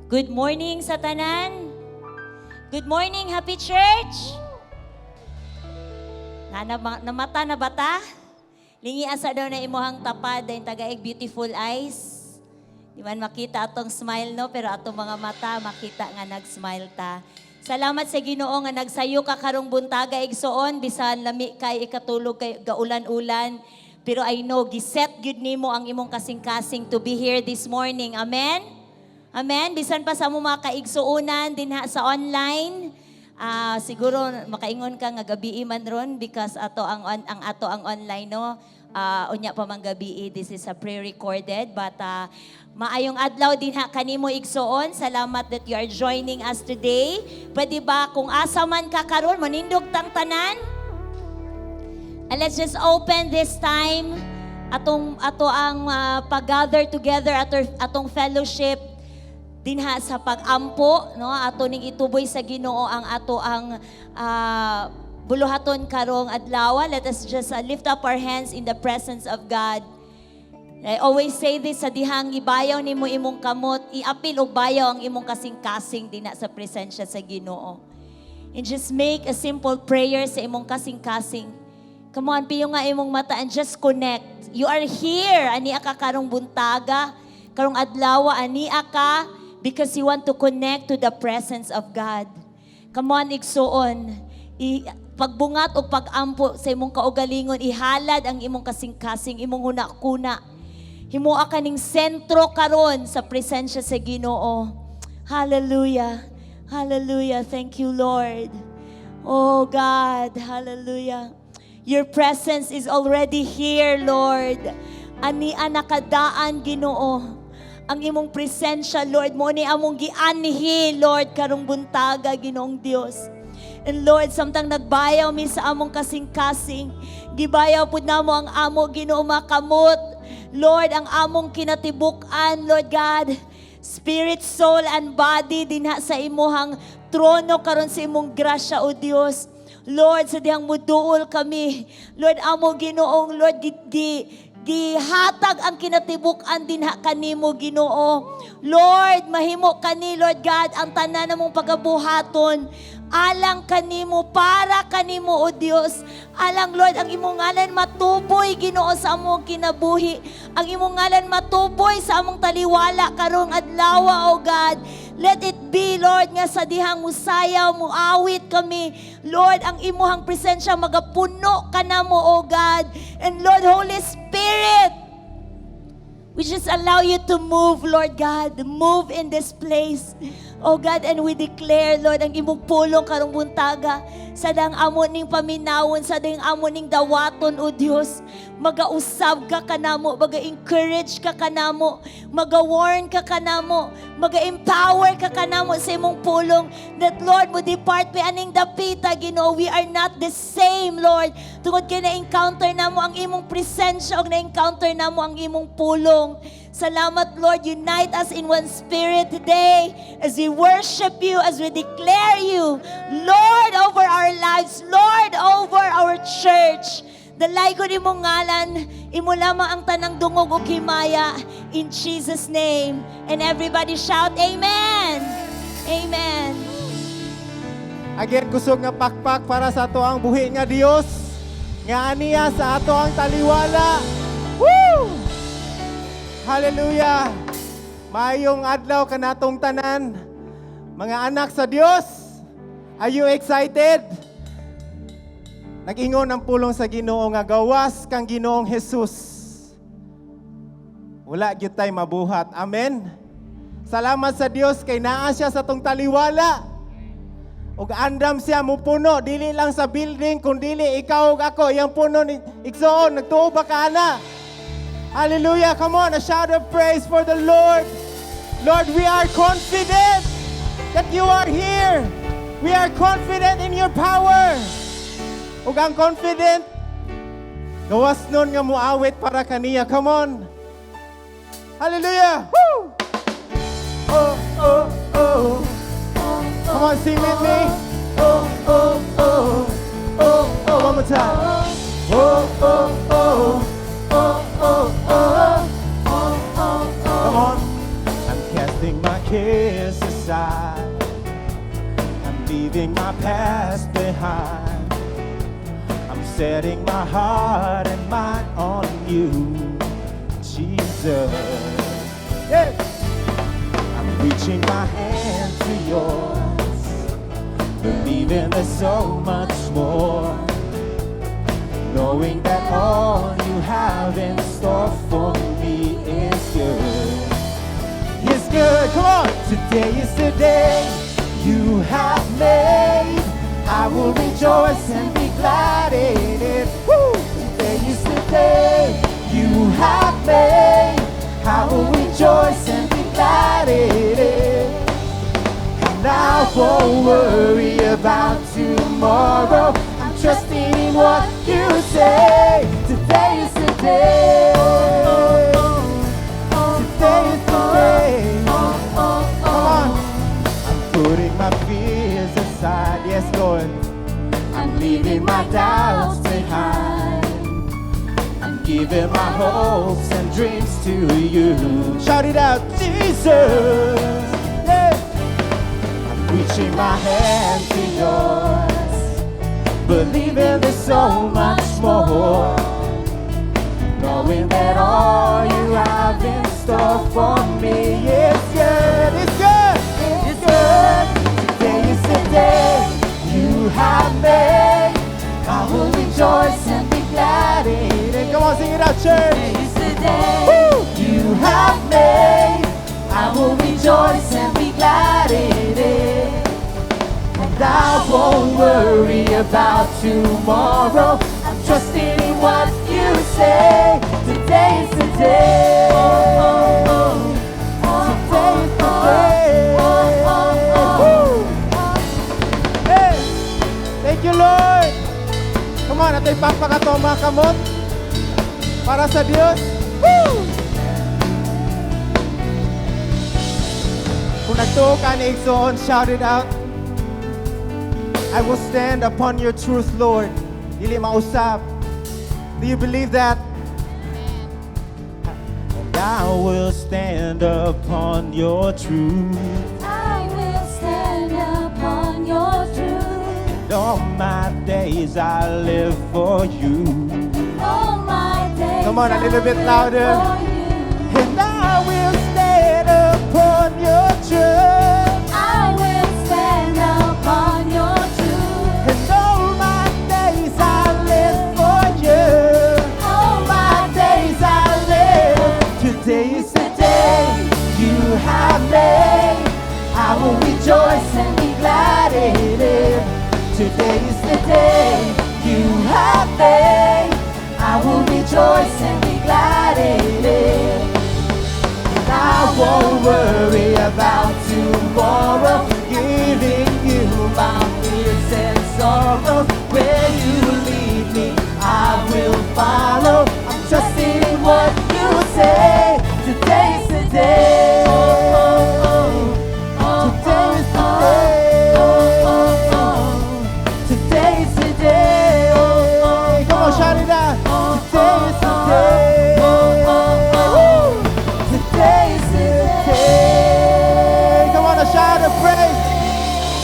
Good morning sa tanan. Good morning, Happy Church. Na, namata na ba ta? Lingi asa daw na imuhang tapad dahil tagaig beautiful eyes. Di man makita atong smile, no, pero atong mga mata makita nga nag-smile ta. Salamat sa Ginoo nga nagsayo ka karong buntaga, igsoon, bisan lami kay ikatulog kay gaulan-ulan. Pero I know giset gyud nimo ang imong kasing-kasing to be here this morning. Amen. Amen. Bisan pa sa among mga kaigsuonan dinha sa online. Siguro makaingon ka nga gabii man ron because ato ang ato ang online, no. Unya pa man gabii, this is a pre-recorded, but maayong adlaw dinha kanimo, igsoon. Salamat that you are joining us today. Pwede ba kung asa man ka karon, manindog tang tanan? And let's just open this time atong ato ang pag-gather together, atong fellowship dinha sa pag-ampo, no, ato ning ituboy sa Ginoo ang ato ang buluhaton karong adlaw. Let us just lift up our hands in the presence of God. I always say this, sa dihang ibayaw nimo imong kamot, iapil og bayaw ang imong kasing-kasing dinha sa presensya sa Ginoo. And just make a simple prayer sa imong kasing-kasing. Come on, piyo nga imong mata and just connect. You are here. Ania ka karong buntaga, karong adlaw, ania ka because you want to connect to the presence of God. Come on, igsuon. Pagbungat o pagampo sa imong kaugalingon, ihalad ang imong kasing-kasing, imong huna-kuna. Himoa ka ning sentro karon sa presensya sa Ginoo. Hallelujah. Hallelujah. Thank you, Lord. Oh God, hallelujah. Your presence is already here, Lord. Ania nakadaan, Ginoo ang imong presensya, Lord. Mao ni among gianhi, Lord, karong buntaga, Ginoong Dios. And Lord, samtang nagbayaw mi sa among kasing-kasing, gibayaw pud namo ang amo, Ginoo, makamot. Lord, ang among kinatibuk-an, Lord God, spirit, soul, and body dinha sa imuhang trono karon sa imong grasya, O Dios. Lord, sa dihang muduol kami. Lord, amo Ginoong, Lord, gihatag ang kinatibuk-an dinha kanimo, Ginoo. Lord, mahimo kani, Lord God, ang tanan namong pagabuhaton alang kanimo, para kanimo, O Dios. Alang, Lord, ang imong ngalan matuboy, Ginoo, sa among kinabuhi. Ang imong ngalan matuboy sa among taliwala karong adlaw, O God. Let it be, Lord, nga sa dihang musayaw, muawit kami. Lord, ang imuhang presensya magapuno kanamo, O God. And Lord, Holy Spirit, we just allow you to move, Lord God. Move in this place. Oh God, and we declare, Lord, ang imong pulong karong buntaga sa dang amo ning paminawon, sa dang amo ning dawaton, O Dios. Magausab ka kanamo, maga-encourage ka kanamo, maga-warn ka kanamo, maga-empower ka kanamo sa imong pulong. That, Lord, mo depart mi aning dapita, Ginoo. We are not the same, Lord. Tungod kay na-encounter namo ang imong presensya ug na-encounter namo ang imong pulong. Salamat, Lord. Unite us in one spirit today as we worship you, as we declare you, Lord over our lives, Lord over our church. Dalaygon imong ngalan, imo lamang ang tanang dungog ug himaya. In Jesus' name. And everybody shout, "Amen!" Amen. Again, kusog nga pakpak para sa ato ang buhi nga Dios nga aniya sa ato ang taliwala. Woo! Hallelujah! Maayong adlaw kanatong tanan. Mga anak sa Dios, are you excited? Nag-ingon ang pulong sa Ginoo nga gawas kang Ginoong Jesus, wala gyud tay mabuhat. Amen. Salamat sa Dios kay naa siya sa atong taliwala. Ug andam siya mupuno dili lang sa building kun dili ikaw ug ako iyang puno ni, igsoon. Nagtuo ba ka ana? Hallelujah. Come on, a shout of praise for the Lord. Lord, we are confident that you are here. We are confident in your power. Ug ang confident gawas nun nga muawit para kaniya. Come on. Hallelujah. Woo! Oh. Come on, sing with me. Oh. One more time. Oh. Come on. I'm casting my cares aside. I'm leaving my past behind. I'm setting my heart and mind on you, Jesus. Yeah. I'm reaching my hand to yours, believing there's so much more. Knowing that all you have in store for me is good. It's good. Come on. Today is the day you have made. I will rejoice and be glad in it. Woo! Today is the day you have made. I will rejoice and be glad in it. And I won't worry about tomorrow. I'm trusting in what you say. Today is the day. Today is the day. Come on. I'm putting my fears aside. Yes, Lord. I'm leaving my doubts behind. I'm giving my hopes and dreams to you. Shout it out, Jesus. Yeah. I'm reaching my hand to yours, believing there's so much more. Knowing that all you have in store for me is good. It's good. It's good. Today is the day you have made. I will rejoice and be glad in it. Come on, sing it out, church. Is the day Woo! You have made. I will rejoice and be glad in it. And I won't worry about tomorrow. I'm trusting in what you say. Today is the day. Today is the day. Woo! Hey! Thank you, Lord. Come on, ato ipakpak ato ang mga kamot para sa Diyos. Woo! Kung nagtuo ka ni igsoon, shout it out. I will stand upon your truth, Lord. Dili mausap. Do you believe that? And I will stand upon your truth. I will stand upon your truth. And all my days I live for you. All my days Come on, a little I bit live louder. for you. And I will stand upon your truth. I will stand upon your truth. And all my days I live for you. All My days I live. Today is the day you have made. I will rejoice and be glad in it. Today is the day you have made. I will rejoice and be glad in it. And I won't worry about tomorrow, giving you my fears and sorrows. Where you lead me, I will follow. I'm trusting in what you say. Today is the day. Today is the day. Today is the day. Come on, shout it out. Today is the day. Woo! Today is the day. Come on, a shout of praise.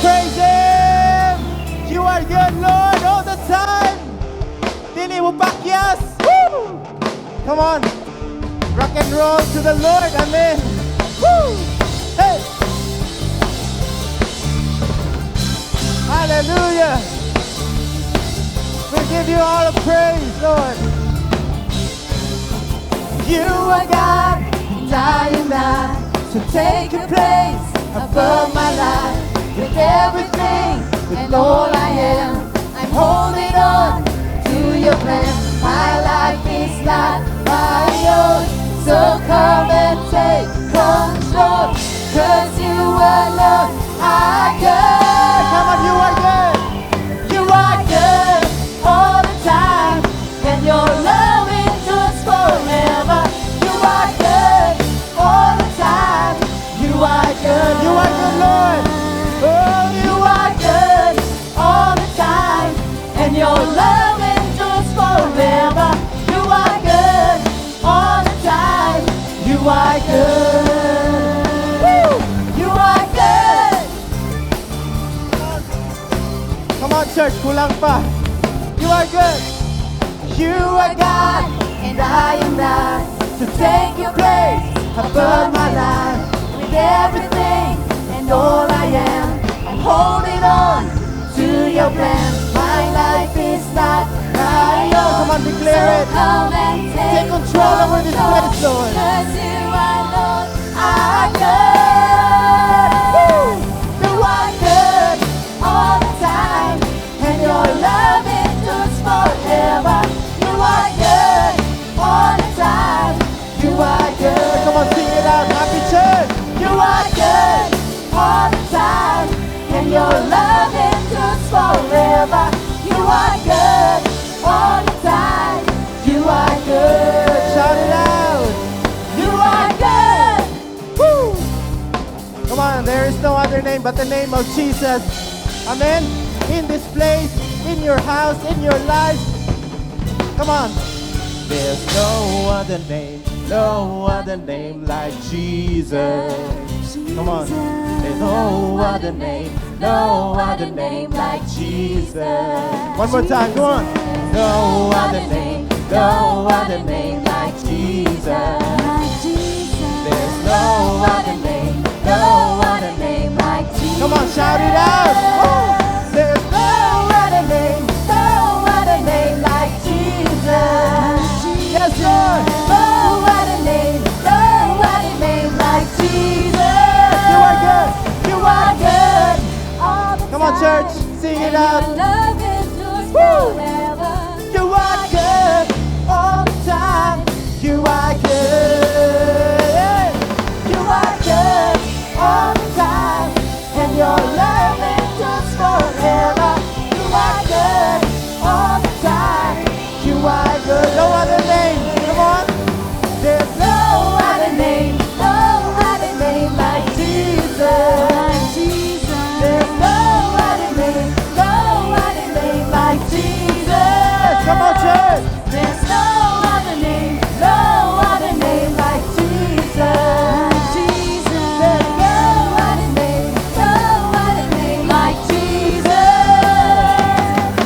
Praise Him. You are good, Lord, all the time. Dili mo pakyas. Woo! Come on. Rock and roll to the Lord. Amen. Woo! Hey! Hallelujah. We give you all the praise, Lord. You are God, and I am not. So take your place above my life. With everything, with all I am, I'm holding on to your plan. My life is not my own. So come and take control. 'Cause you alone are good. Come on, you are good. You are good all the time. And your love endures forever. You are good all the time. You are good. You are good, Lord. Oh, you are good all the time. And your love endures forever. You are good all the time. You are good. Woo! You are good. church, kulang pa. You are good. You are God, and I am not. To take your place above my life with everything and all I am. I'm holding on to your plan. My life is not my own. Come on, declare it. So come and take Take control over this place, Lord. 'Cause you are Lord, Our God. Woo! You are good all the time, and your love endures forever. You are good all the time. You are good. Come on, sing it out. Happy church. You are good all the time, and your love endures forever. You are good all the time. You are good. Shout it out. You are good. Woo! Come on, there is no other name but the name of Jesus. Amen. In this place, in your house, in your life. Come on. There's no other name, no other name like Jesus. Come on. There's no other name, no other name like Jesus. One more time, come on. No other name, no other name like Jesus. Like Jesus. There's no other name, no other name like Jesus. Come on, shout it out. Woo! There's no other name, no other name like Jesus. Yes, Lord. No other name, no other name like Jesus. You are good. You are good. All the Come on, time. Church, sing it And out. your love endures Woo! forever. You are good all the time. You are good. You are good all the time. And your love endures forever. You are good all the time. You are good. No other name. Come on. There's no other name. No other name like Jesus. Like Jesus. There's no other name. No other name like Jesus. Come on, church. There's no other name, No other name like Jesus. Like Jesus. There's no other name, No other name like Jesus.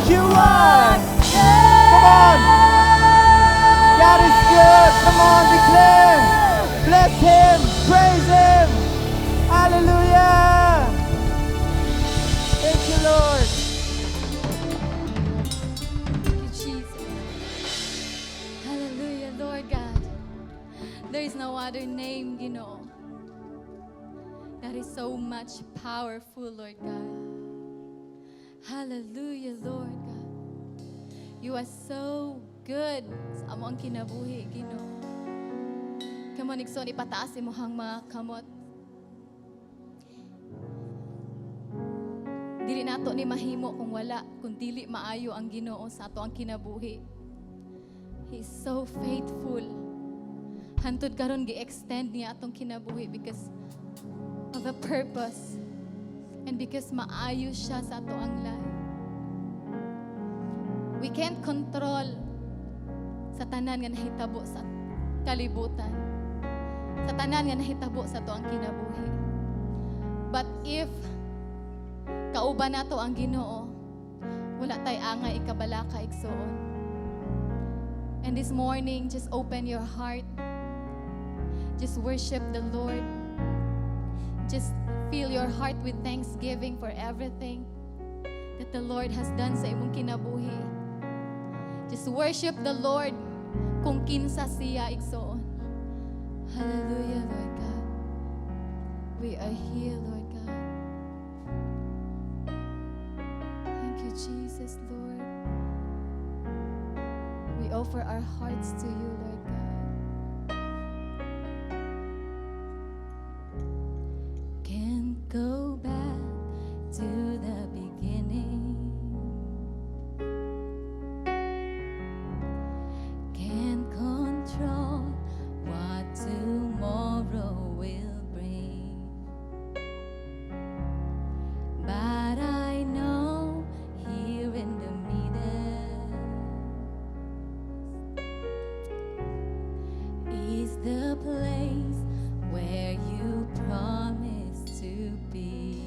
You are. Come on. God is good. Come on, declare. Bless Him. Praise Him. Hallelujah. Thank you, Lord. Thank you, Jesus. Hallelujah, Lord God. There is no other name, Ginoo, that is so much powerful, Lord God. Hallelujah, Lord God. You are so good sa among kinabuhi, Ginoo. Come on, igsoon, ipataas imong mga kamot. Dili nato ni mahimo kung wala, kung dili maayo ang Ginoo sa atoang kinabuhi. He is so faithful. Hantod karon gi-extend niya atong kinabuhi because of a purpose and because maayo siya sa atoang life. We can't control sa tanan nga nahitabo sa kalibutan. Sa tanan nga nahitabo sa atoang kinabuhi. But if kauban nato ang Ginoo, wala tay angay ikabalaka, igsoon. And this morning, just open your heart. Just worship the Lord. Just fill your heart with thanksgiving for everything that the Lord has done sa imong kinabuhi. Just worship the Lord kung kinsa siya, igsoon. Hallelujah, Lord God. We are here, Lord God. Thank you, Jesus, Lord. We offer our hearts to you, Lord God. Can't go back to the beginning. Can't control what tomorrow will bring. But I know here in the middle is the place where you promised to be.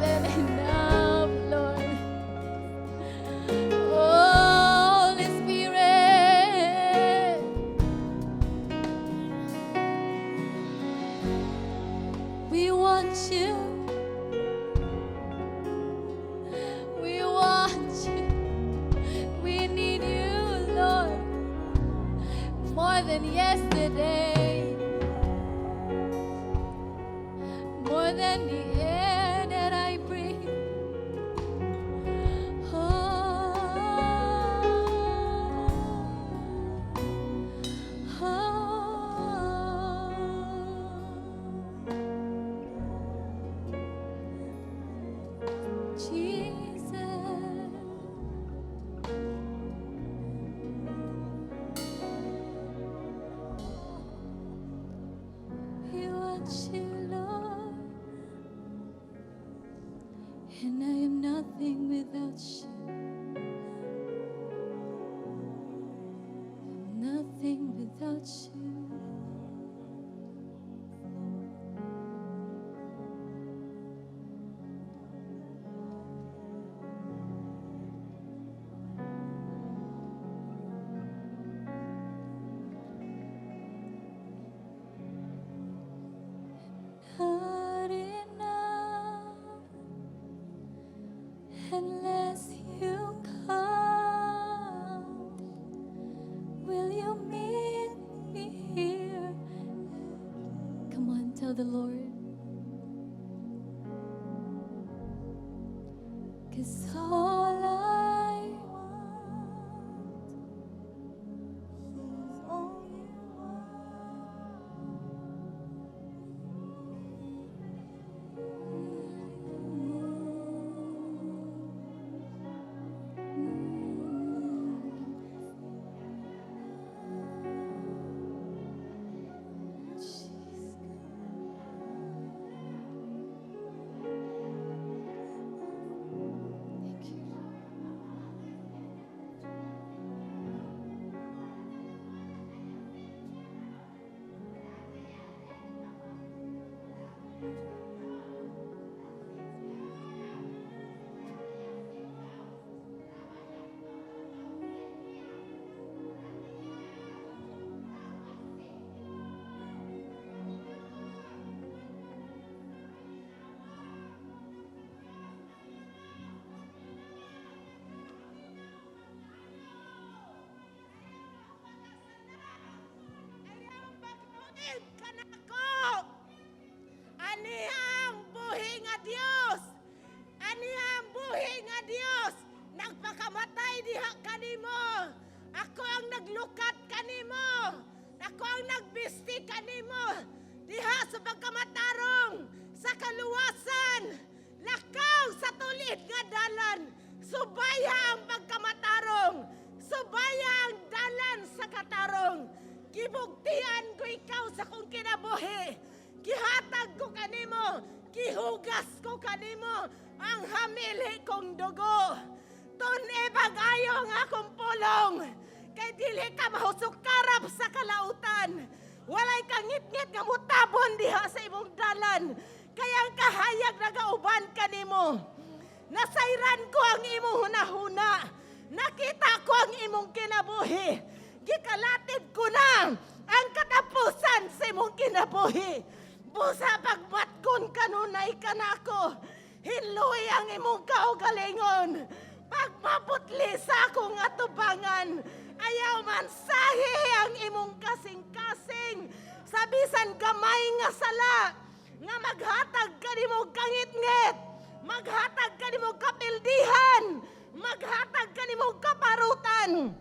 than enough, Lord. Holy Spirit, we want you. We want you. We need you, Lord, more than yesterday, more than the air that I breathe. Oh. Jesus. We want you, Lord. And I am nothing without you. I'm nothing without you. Not enough unless you come. Will you meet me here? Come on, tell the Lord. 'Cause all I want Is all you want. Jesus. Thank you, Lord. Ayaw bag-oin kanako. Anihang buhi nga Dios. Anihang buhi nga Dios. Nagpakamatay diha kanimo. Ako ang naglukat kanimo. Ako ang nagbisti kanimo. Diha sa pagkamatarong, sa kaluwasan. Lakaw sa tulid nga dalan. Subaya ang pagkamatarong. Subaya ang dalan sa katarong. Gibugtian ko ikaw sa kong kinabuhi. Gihatag ko kanimo, gihugas ko kanimo ang hamili kong dugo. Tun-i pag-ayo ang akong pulong. Kay dili ka mahusukarap sa kalautan. Walay kangitngit nga mutabon diha sa imong dalan. Kay ang kahayag nagauban kanimo. Nasayran ko ang imong hunahuna. Nakita ko ang imong kinabuhi. Gikalatid ko na ang katapusan sa imong kinabuhi. Busa pagbatkon kanunay kanako. Hinluoy ang imong kaugalingon. Pagmaputli sa akong atubangan, ayaw mansahi ang imong kasing-kasing. Sa bisan gamay nga sala, nga maghatag kanimo kangitngit, maghatag kanimo kapildihan, maghatag kanimo kaparutan.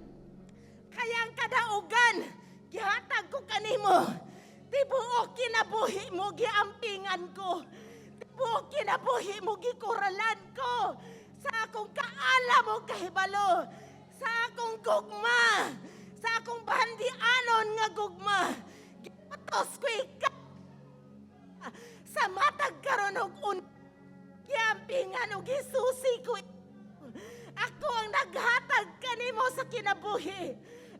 Kaya ang kadaugan, gihatag ko kanimo. Tibuok kinabuhi mo, giampingan ko. Tibuok kinabuhi mo, gikuralan ko. Sa akong kaalam o kahibalo, sa akong gugma, sa akong bandianon nga gugma. Gipatos ko ikaw sa matag karon og giampingan og gisusi ko. Ako ang naghatag kanimo sa kinabuhi.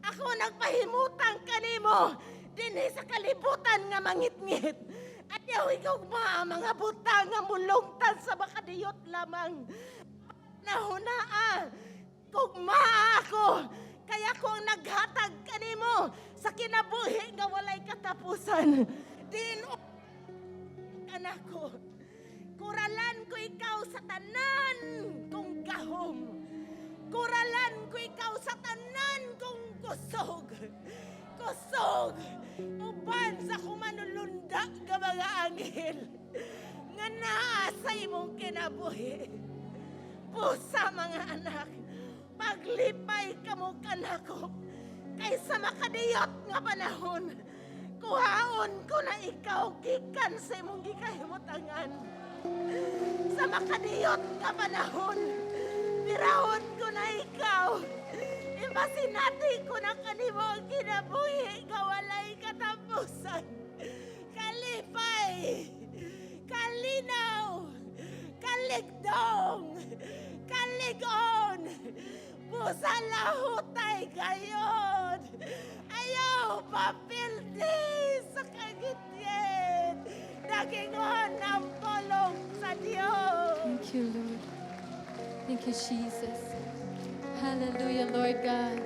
Ako ang nagpahimutang kanimo dinhi sa kalibutan nga mangitngit. Ayaw igugma ang mga butang nga mulungtan sa makadiyot lamang. Nahunaa, gugma ako. Kaya ko ang naghatag kanimo sa kinabuhi nga walay katapusan. Din anak ko, kuralan ko ikaw sa tanan kong gahom. Kuralan ko ikaw sa tanan kong kusog. Kusog! Uban sa kumanulunda nga mga anghel nga naa sa imong kinabuhi. Busa, mga anak, paglipay kamo kanako kaysa makadiyot nga panahon. Kuhaon ko na ikaw gikan sa imong gikahimutangan. Sa makadiyot nga panahon, birahon ko na ikaw. Imasinati ko na kanimo ang kinabuhi nga walay katapusan. Kalipay, kalinaw, kaligdong, kaligon, busa lahutay gayon. Ayaw papildi sa kagitgit. Nagingon ang pulong sa Diyos. Thank you, Lord. Thank you, Jesus. Hallelujah, Lord God.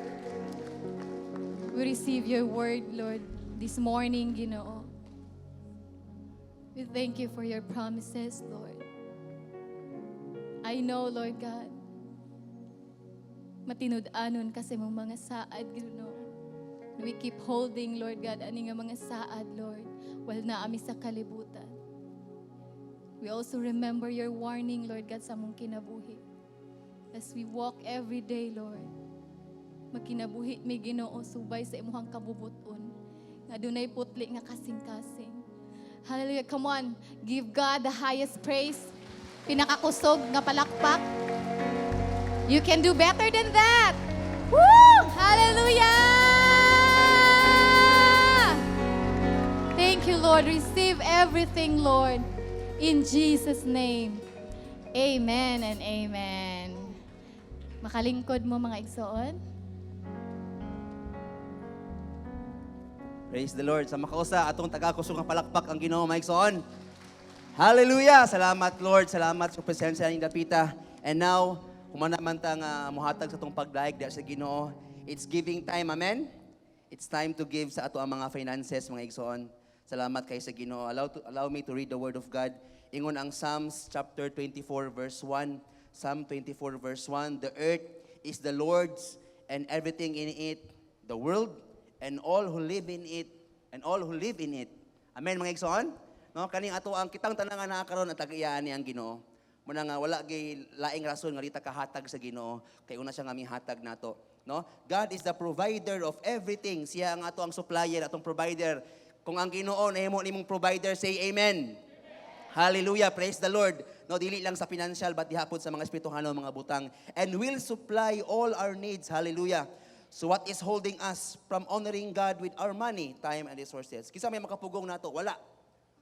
We receive your word, Lord, this morning, Ginoo. We thank you for your promises, Lord. I know, Lord God, matinud-anon kasi mong mga saad, Ginoo. We keep holding, Lord God, ani nga mga saad, Lord, while naa mi sa kalibutan. We also remember your warning, Lord God, sa among kinabuhi. As we walk every day, Lord, magkinabuhi mi, Ginoo, subay sa imuhang kabubuton. Nga dunay putli nga kasing-kasing. Hallelujah. Come on. Give God the highest praise. Pinakakusog nga palakpak. You can do better than that. Woo! Hallelujah! Thank you, Lord. Receive everything, Lord. In Jesus' name. Amen and amen. Makalingkod mo, mga igsoon. Praise the Lord. Sa makausa, atong tagakusog nga palakpak ang Ginoo, mga igsoon. Hallelujah! Salamat, Lord. Salamat sa presensya ning dapita. And now, humana man ta nga muhatag sa atong pagdaig diha sa Ginoo. It's giving time, amen? It's time to give sa ato ang mga finances, mga igsoon. Salamat kay sa Ginoo. Allow me to read the word of God. Ingon ang Psalms chapter 24 verse 1. Psalm 24 verse 1, "The earth is the Lord's and everything in it, the world and all who live in it, and all who live in it." Amen, mga igsoon? No, kaning ato ang kitang tanan nga naa karon at tag-iyaan ni ang Ginoo. Muna nga wala gyud laing rason nga di ta kahatag sa Ginoo kay una siya nga mihatag nato, no? God is the provider of everything. Siya ang ato ang supplier, atong provider. Kung ang Ginoo nahimo nimong provider, say amen. Hallelujah, praise the Lord. No, dili lang sa financial but diha pod sa mga espirituhanon mga butang, and will supply all our needs. Hallelujah. So what is holding us from honoring God with our money, time and resources? Kinsa may makapugong nato? Wala.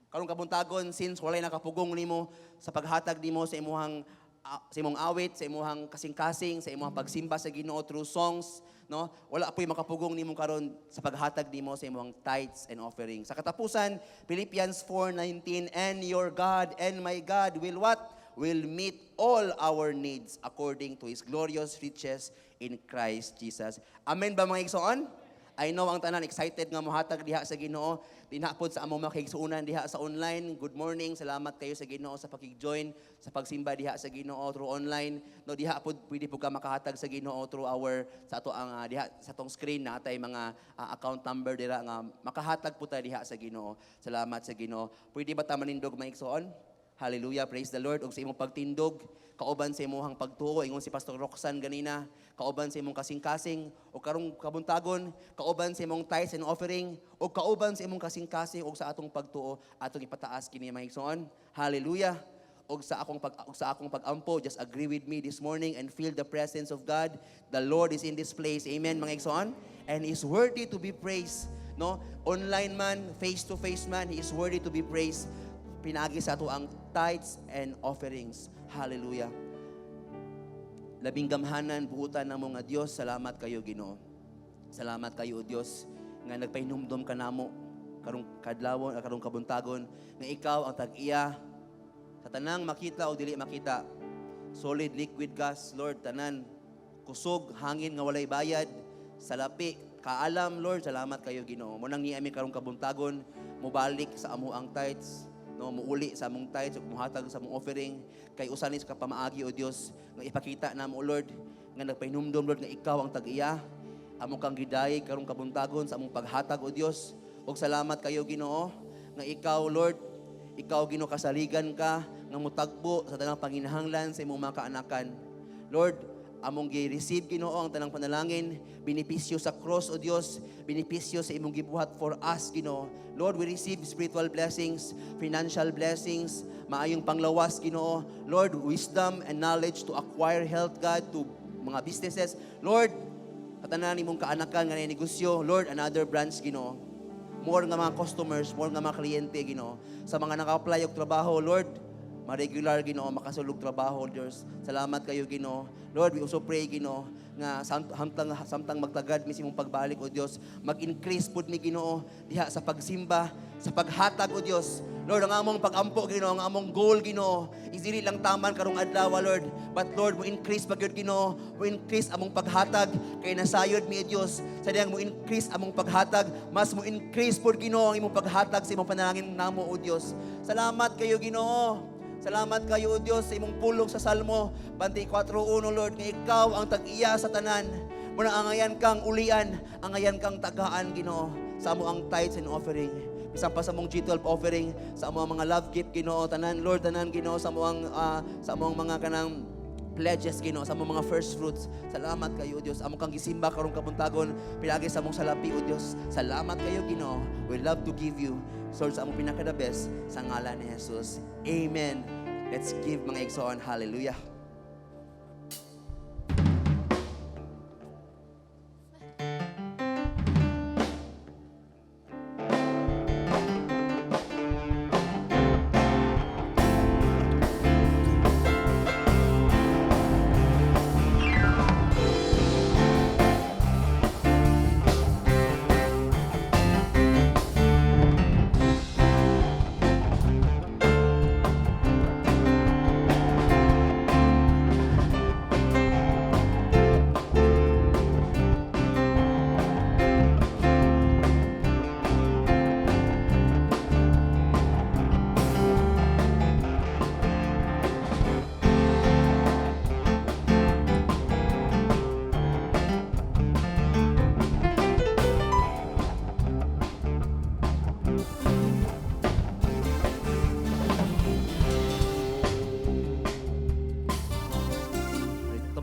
Karong kabuntagon, since walay nakapugong nimo sa paghatag nimo sa imong awit, sa imong kasing-kasing, sa imong pagsimba sa Ginoo through songs, no? Wala po'y makapugong nimo karon sa paghatag nimo sa imong tithes and offering. Sa katapusan, Philippians 4:19, "And your God and my God will" what? "Will meet all our needs according to His glorious riches in Christ Jesus." Amen ba, mga igsoon? I know ang tanan excited nga mohatag diha sa Ginoo. Dinha pod sa among mga kaigsuonan diha sa online. Good morning. Salamat kayo sa Ginoo sa pakig-join sa pagsimba diha sa Ginoo through online. No, diha pod pwede pod ka makahatag sa Ginoo through our sa ato ang diha sa atong screen na atay mga account number dira nga makahatag po ta diha sa Ginoo. Salamat sa Ginoo. Pwede ba ta manindog, mga igsoon? Hallelujah, praise the Lord. Ug sa imong pagtindog, kauban sa imong pagtuo, ingon si Pastor Roxanne ganina, kauban sa imong kasing-kasing, o karong kabuntagon, kauban sa imong tithes and offering, o kauban sa imong kasing-kasing ug sa atong pagtuo, atong ipataas kini, mga igsoon. Hallelujah. Og sa akong pag-ampo, just agree with me this morning and feel the presence of God. The Lord is in this place. Amen, mga igsoon. And He is worthy to be praised. No? Online man, face to face man, He is worthy to be praised. Pinagi sa ato ang tithes and offerings. Hallelujah. Labing gamhanan, buutan ng mga Diyos, salamat kayo, Ginoo. Salamat kayo, O Diyos, nga nagpahinumdom ka namo. Karong kadlawon, karong kabuntagon nga ikaw ang tag-iya sa tanang makita o dili makita. Solid, liquid, gas, Lord, tanan. Kusog, hangin nga walay bayad, salapi, kaalam, Lord, salamat kayo, Ginoo. Mao nang niami karong kabuntagon, mobalik sa amo ang tithes, no, muuli sa among tithes ug muhatag sa among offering kay usa ni sa pamaagi, o Dios, nga ipakita namo, Lord, nga nagpahinumdom, Lord, nga ikaw ang tag-iya. Amo kang gidayeg karong kabuntagon sa among paghatag, o Dios. Ug salamat kayo, Ginoo, nga ikaw, Lord, ikaw, Ginoo, kasaligan ka nga mutagbo sa tanang panginahanglan sa imong mga kaanakan. Lord, among gi-receive, Ginoo, ang tanang panalangin, benepisyo sa cross, O Dios, benepisyo sa imong gibuhat for us, Ginoo. Lord, we receive spiritual blessings, financial blessings, maayong panglawas, Ginoo. Lord, wisdom and knowledge to acquire health, God, to mga businesses. Lord, katanan nimong kaanakan nga negosyo, Lord, another branch, Ginoo. More nga mga customers, more nga mga kliyente, Ginoo. Sa mga naka-apply og trabaho, Lord, ma-regular, Ginoo, makasulog trabaho, Diyos. Salamat kayo, Ginoo. Lord, we also pray, Ginoo, nga samtang magtagad mi sa imong pagbalik, O Dios, mag-increase pud mi, Ginoo, diha sa pagsimba, sa paghatag, O Dios. Lord, ang among pag-ampo, Ginoo, ang among goal, Ginoo, is dili lang taman karong adlaw, Lord. But Lord, mo increase pa gyud, Ginoo, mo increase among paghatag kay nasayod mi, O Dios. Sa diyang mo increase among paghatag, mas mo increase pud, Ginoo, ang imong paghatag sa imong panalangin namo, O Dios. Salamat kayo, Ginoo. Salamat kayo, O Dios, sa imong pulong sa Salmo 24:1, Lord, nga ikaw ang tag-iya sa tanan. Muna angayan kang ulian, angayan kang tagaan, Ginoo, sa amo ang tithes and offering. Bisan pa sa among G12 offering, sa amo ang mga love gift, Ginoo, tanan, Lord, tanan, Ginoo, sa amo ang mga kanang pledges, Ginoo, sa among mga first fruits. Salamat kayo, Dios. Amo kang gisimba karong kabuntagon, pinagi sa among salapi, O Dios. Salamat kayo, Ginoo. We love to give you, Lord, sa among pinaka the best, sa ngalan ni Jesus. Amen. Let's give, mga igsoon. Hallelujah.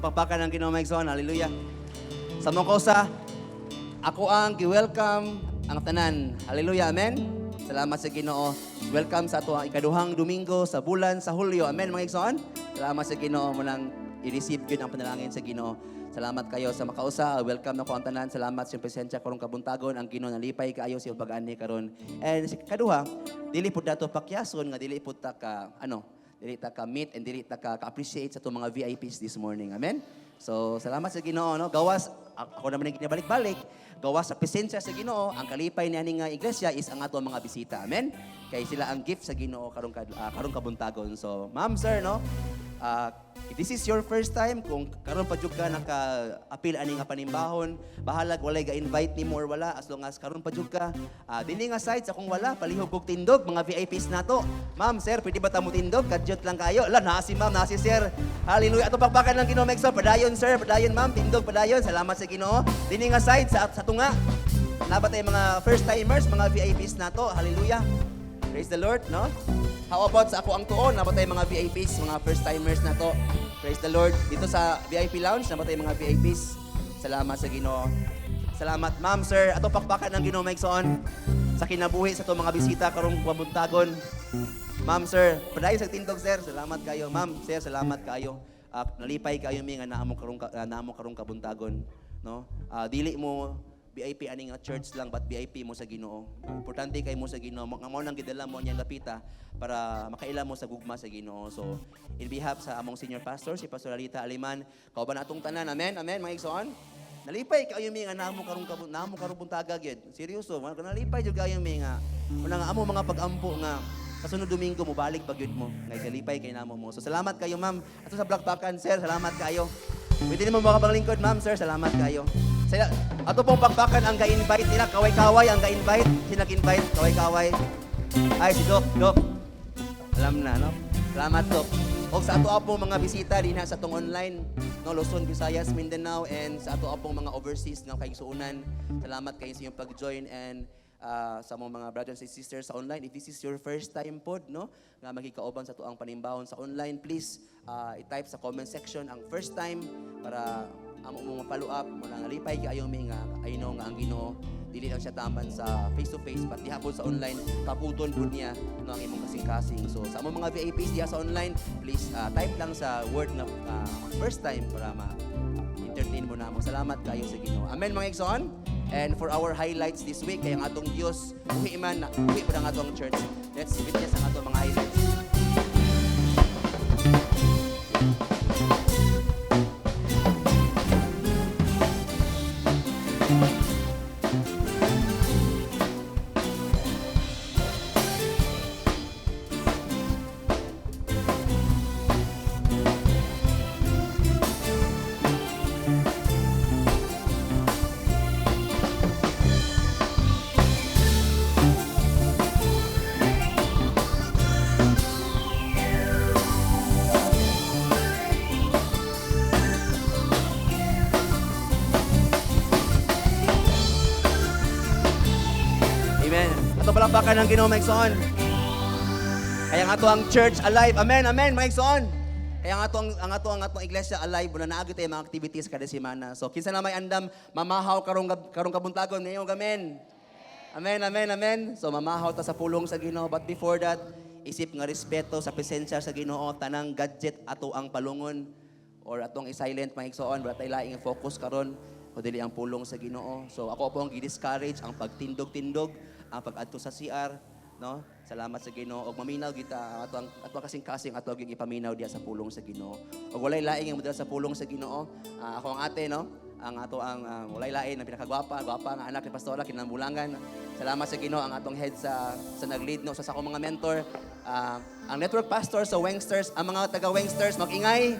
Tupapakan ng Ginoo, mga igsoon. Hallelujah. Sa mga kausa, ako ang gi-welcome ang tanan. Hallelujah. Amen. Salamat sa Ginoo. Welcome sa ato ang ikaduhang Domingo sa bulan sa Hulyo. Amen, mga igsoon. Salamat sa Ginoo mo nang i-receive gyud ang panalangin sa Ginoo. Salamat kayo sa makausa. Welcome na ko ang tanan. Salamat sa presensya karong kabuntagon. Ang Ginoo nalipay kaayo sa pag-ani karon. And sa kaduha, dili pud dato pakyason nga dili pud ta ka ano, dili ta ka meet and dili ta ka ka-appreciate sa atong mga VIPs this morning. Amen. So, salamat sa Ginoo, no? Gawas ako naman ang ginabalik-balik. Gawas sa presensya sa Ginoo, ang kalipay niya nga iglesia is ang ato mga bisita. Amen. Kay sila ang gift sa Ginoo karong kabuntagon. So, ma'am, sir, no? If this is your first time, kung karon pa jud ka naka-apil ani nga panimbahon, bahalag walay ga-invite nimo or wala, as long as karon pa jud ka, dinhi nga side sa kung wala, palihog og tindog, mga VIPs nato. Ma'am, sir, pwede ba ta mo tindog? Kadyot lang kayo. Ala, naa si ma'am, naa si sir. Hallelujah. Ato pakpakan ng Ginoo, Megso. Padayon, sir, padayon, ma'am, tindog, padayon. Salamat sa Ginoo. Dinhi nga side sa tunga. Naa ba tay mga first timers, mga VIPs nato? Hallelujah. Praise the Lord, no? How about sa ako ang tuon? Naa ba tay mga VIPs, mga first timers na to? Praise the Lord. Dito sa VIP lounge, naa ba tay mga VIPs? Salamat sa Ginoo. Salamat, ma'am, sir. Ato pakpakan ng Ginoo, Megsoon, sa kinabuhi sa itong mga bisita karong kabuntagon. Ma'am, sir, padayon sa tindog, sir. Salamat kayo. Ma'am, sir, salamat kayo. Nalipay kayo mi nga naamo karong kabuntagon, no? Dili mo VIP ani nga church lang, but VIP mo sa Ginoo. Importante kay mo sa Ginoo. Nga mao nang gidala mo niyang lapita para makaila mo sa gugma sa Ginoo. So, in behalf sa among senior pastor, si Pastor Alita Aliman, kauban atong tanan. Amen. Amen, mga igsoon. Nalipay kaayo mi nga naamo karong buntaga gyud. Seryoso, nalipay jud kayo mi nga Una nga amo mga pag-ampo nga sa sunod Domingo mobalik pa gyud mo. Ngay kalipay kay namo mo. So salamat kayo, ma'am. Ato sa Blackbackan, sir, salamat kayo. Pwede nimo makapanglingkod, ma'am, sir, salamat kayo. Sa ato pong pakpakan ang ga-invite nila, kaway-kaway ang ga-invite, sila invite kaway-kaway. Ay si Doc, Doc. Alam na, no? Salamat, Doc. O sa ato pong mga bisita dinha sa atong online, no, Luzon, Visayas, Mindanao, and sa ato pong mga overseas nga kaigsuonan. Salamat kayo sa inyong pag-join and sa mga brothers and sisters sa online. If this is your first time pod, no, nga magikauban sa atoang panimbahon sa online, please i-type sa comment section ang first time para amo mo ma-follow up mo nga lipay kaayo mi nga I know nga ang Ginoo dili lang siya taman sa face to face but diha pod sa online kaputon pud niya, no, ang imong kasing-kasing. So sa among mga VIPs diha sa online, please type lang sa word nga first time para ma entertain mo na mo. Salamat kayo sa Ginoo. Amen, mga igsoon. And for our highlights this week, kay ang atong Dios buhi man na buhi pud ang atong church. Let's witness ang atong mga highlights. Amen. Ato palakpakan ang Ginoo, mga igsoon. Kaya nga to ang church alive. Amen, amen, mga igsoon. Kaya nga to ang atong iglesia alive wala naa gyud tay mga activities kada semana. So kinsa na may andam mamahaw karong kabuntagon ngayon, amen. Amen, amen, amen. So mamahaw ta sa pulong sa Ginoo, but before that, isip nga respeto sa presensya sa Ginoo, tanang gadget ato ang palungon or atong i-silent, mga igsoon, wala tay laing focus karon o dili ang pulong sa Ginoo. So ako po ang gi-discourage ang pagtindog-tindog, ang pag-adto sa CR, no? Salamat sa Ginoo og maminaw kita ang ato ang ato kasing-kasing ato gyud ipaminaw diha sa pulong sa Ginoo. Og walay laing ang modala sa pulong sa Ginoo. Ah, ako ang ate, no? Ang ato ang walay lain ang pinakagwapa, gwapa nga anak ni pastora kinambulangan. Salamat sa Ginoo ang atong head sa nag-lead, no, sa akong mga mentor. Ah, ang network pastor sa Wengsters, ang mga taga Wengsters mag-ingay.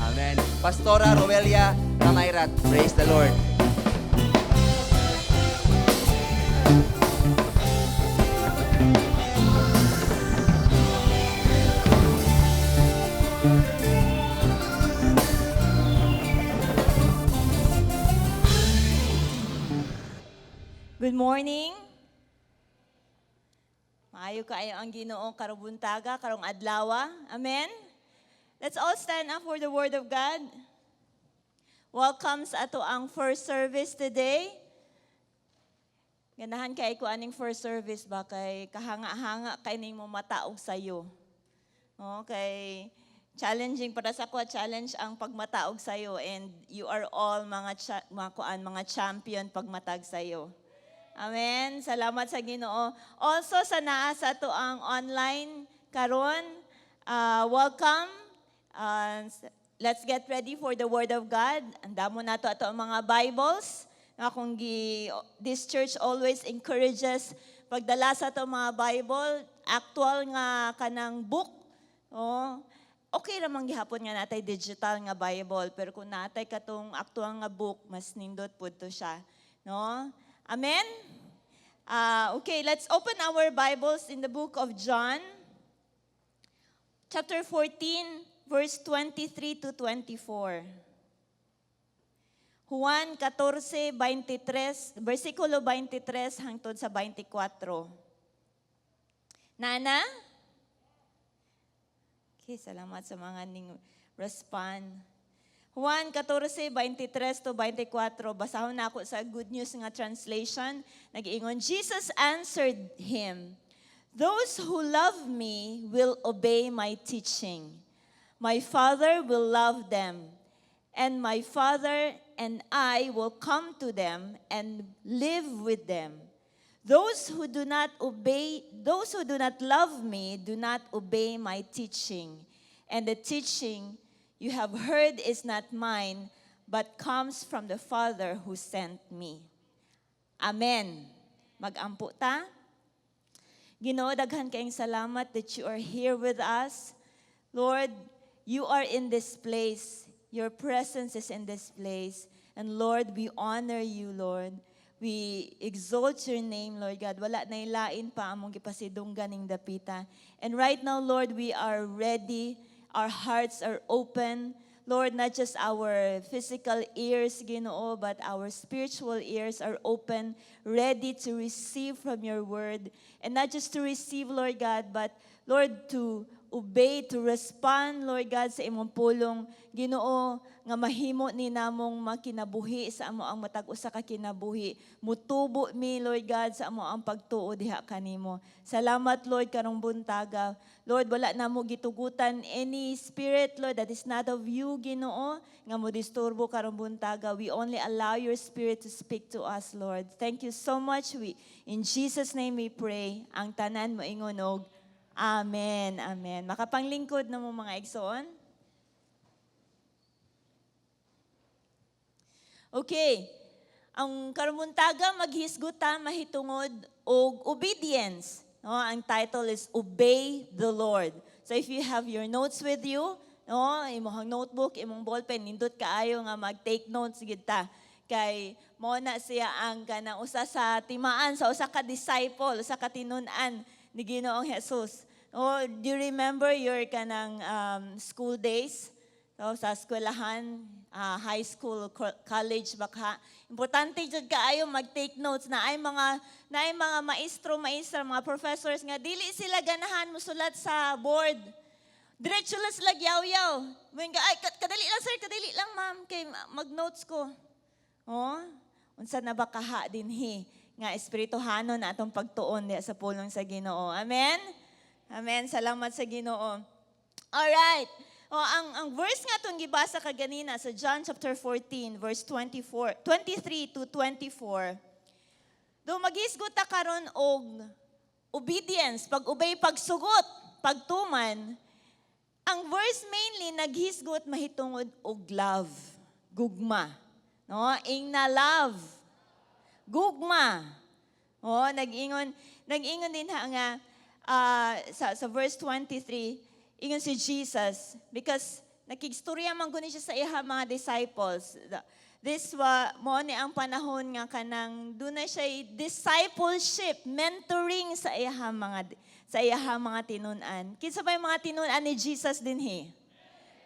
Amen. Pastora Roelia Tamayrat. Praise the Lord. Good morning. Maayo kaayo ang Ginoo karong buntaga, karong adlawa. Amen. Let's all stand up for the word of God. Welcome sa ato ang first service today. Ganahan kay ko aning first service ba kay kahanga-hanga kay ning mo mataog sayo. Okay. Challenging para sa ako, challenge ang pagmataog sayo and you are all mga kuan, mga champion pagmatag sayo. Amen. Salamat sa Ginoo. Also sa naa sa ato ang online karon, welcome. Let's get ready for the word of God. Andamo nato ato ang mga Bibles. Nga kung gi, this church always encourages pagdala sa ato mga Bible, actual nga kanang book. Oh, okay ra man gihapon nga natay digital nga Bible, pero kung natay katong actual nga book, mas nindot pud to siya. No? Amen? Okay, let's open our Bibles in the book of John, chapter 14, verse 23 to 24. Juan 14, 23, versikulo 23 hangtod sa 24. Nana? Okay, salamat sa mga ning respond. Juan 14, 23 to 24, basahon na ako sa Good News nga translation. Nag-ingon, Jesus answered him, "Those who love me will obey my teaching. My Father will love them, and my Father and I will come to them and live with them. Those who do not obey, those who do not love me, do not obey my teaching. And the teaching you have heard is not mine, but comes from the Father who sent me." Amen. Magampo ta. Ginoo, daghan kayong salamat that you are here with us. Lord, you are in this place. Your presence is in this place. And Lord, we honor you, Lord. We exalt your name, Lord God. Wala na ilain pa among gipasidunggan ning dapita. And right now, Lord, we are ready. Our hearts are open. Lord, not just our physical ears, Ginoo, but our spiritual ears are open, ready to receive from your word. And not just to receive, Lord God, but Lord, to obey, to respond, Lord God, sa imong pulong. Ginoo, nga mahimo ni namong makinabuhi sa amo ang matag usa ka kinabuhi. Mutubo mi, Lord God, sa amo ang pagtuo diha kanimo. Salamat, Lord, karong buntaga. Lord, wala namo gitugutan any spirit, Lord, that is not of you, Ginoo, nga mo disturbo karong buntaga. We only allow your spirit to speak to us, Lord. Thank you so much. In Jesus' name we pray. Ang tanan moingon og Amen. Amen. Makapanglingkod na mo, mga igsoon. Okay. Ang karong buntaga, maghisgot ta mahitungod og obedience. No, ang title is "Obey the Lord." So if you have your notes with you, no, imong notebook, imong ballpen, nindot kaayo nga mag-take notes gid ta. Kay mo na siya ang kanang usa sa timaan sa usa ka disciple, usa ka tinun-an ni Ginoong Jesus. Oh, do you remember your kanang school days? So, sa eskwelahan, high school, college baka. Importante jud kaayo mag-take notes na ay mga maestro, maestra, mga professors nga dili sila ganahan musulat sa board. Diretso lang sila yaw-yaw. Muingon ka, "Ay, kadali lang, sir, kadali lang, ma'am, kay mag-notes ko." Oh, unsa na ba kaha dinhi nga espirituhanon na atong pagtuon diha sa pulong sa Ginoo. Amen? Amen. Salamat sa Ginoo. All right. Oh, ang verse nga itong gibasa kaganina sa John chapter 14 verse 24, 23 to 24. Do maghisgot ta karon og obedience, pag-obey, pagsugot, pagtuman. Ang verse mainly naghisgot mahitungod og love, gugma. No, ingna love. Gugma. Oh, nag-ingon din ha nga sa verse 23, ingon si Jesus because nakigstorya man guni siya sa iya mga disciples. This wa mo ni ang panahon nga kanang duna siya discipleship, mentoring sa iya mga tinun-an. Kinsa ba yung mga tinun-an ni Jesus dinhi?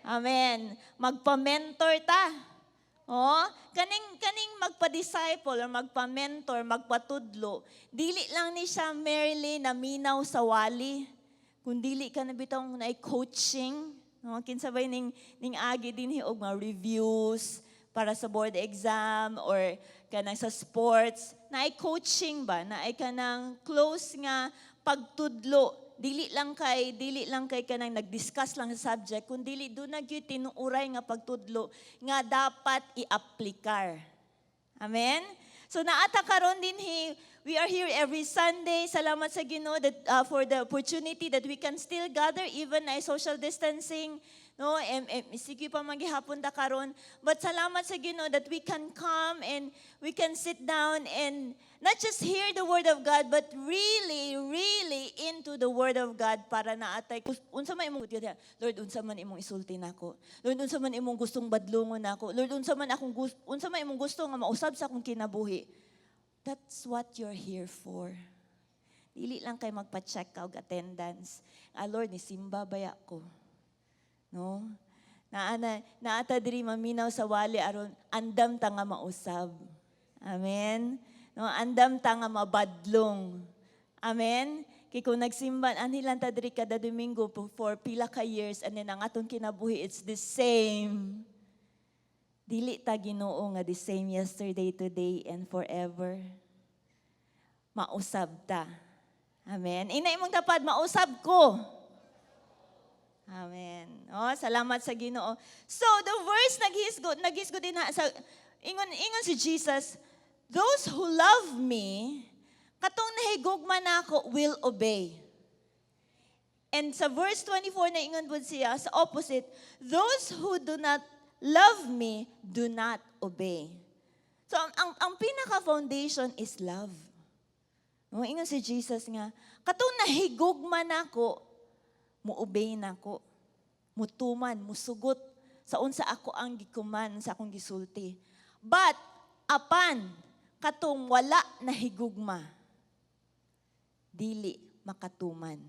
Amen. Magpa-mentor ta. Oh, kaning magpa-disciple or magpa-mentor, magpatudlo, dili lang ni siya merely naminaw sa wali. Kung dili ka na bitong na coaching, no, kinsa bay ning agi dinhi og mga reviews para sa board exam or kanang sa sports, naay coaching ba, naay kanang close nga pagtudlo, dili lang kay kanang nag-discuss lang sa subject, kun dili duna gyud tinuuray nga pagtudlo nga dapat i-aplikar. Amen. So naata karon dinhi, we are here every Sunday. Salamat sa Ginoo that for the opportunity that we can still gather even na social distancing, no, sige pa maghihapon ta karon, but salamat sa Ginoo that we can come and we can sit down and not just hear the word of God but really, really into the word of God para naatay unsa man imong, Lord, unsa man imong isulti nako, Lord, unsa man imong gustong badlungon nako, Lord, unsa man imong gusto nga mausab sa akong kinabuhi. That's what you're here for. Dili lang kay magpa-check ka og attendance. "Ah, Lord, ni simba baya ko?" No? Naa na naata diri maminaw sa wali aron andam ta nga mausab. Amen. No, andam ta nga mabadlong. Amen. Kay kung nagsimba anhi lang ta diri kada Domingo for pila ka years and then ang atong kinabuhi, it's the same. Dili ta Ginoo nga the same yesterday, today, and forever. Mausab ta. Amen. Ina imong tapad, "Mausab ko." Amen. Oh, salamat sa Ginoo. So the verse naghisgot din ha, sa ingon si Jesus, "Those who love me," katong nahigugma nako, "will obey." And sa verse 24 na ingon po siya sa opposite, "Those who do not love me do not obey." So ang pinaka foundation is love. No, ingon si Jesus nga, Katong nahigugma nako, mo-obey nako. Mutuman, musugot sa unsa ako ang gi-command sa akong gisulti. But apan katong wala nahigugma, dili makatuman.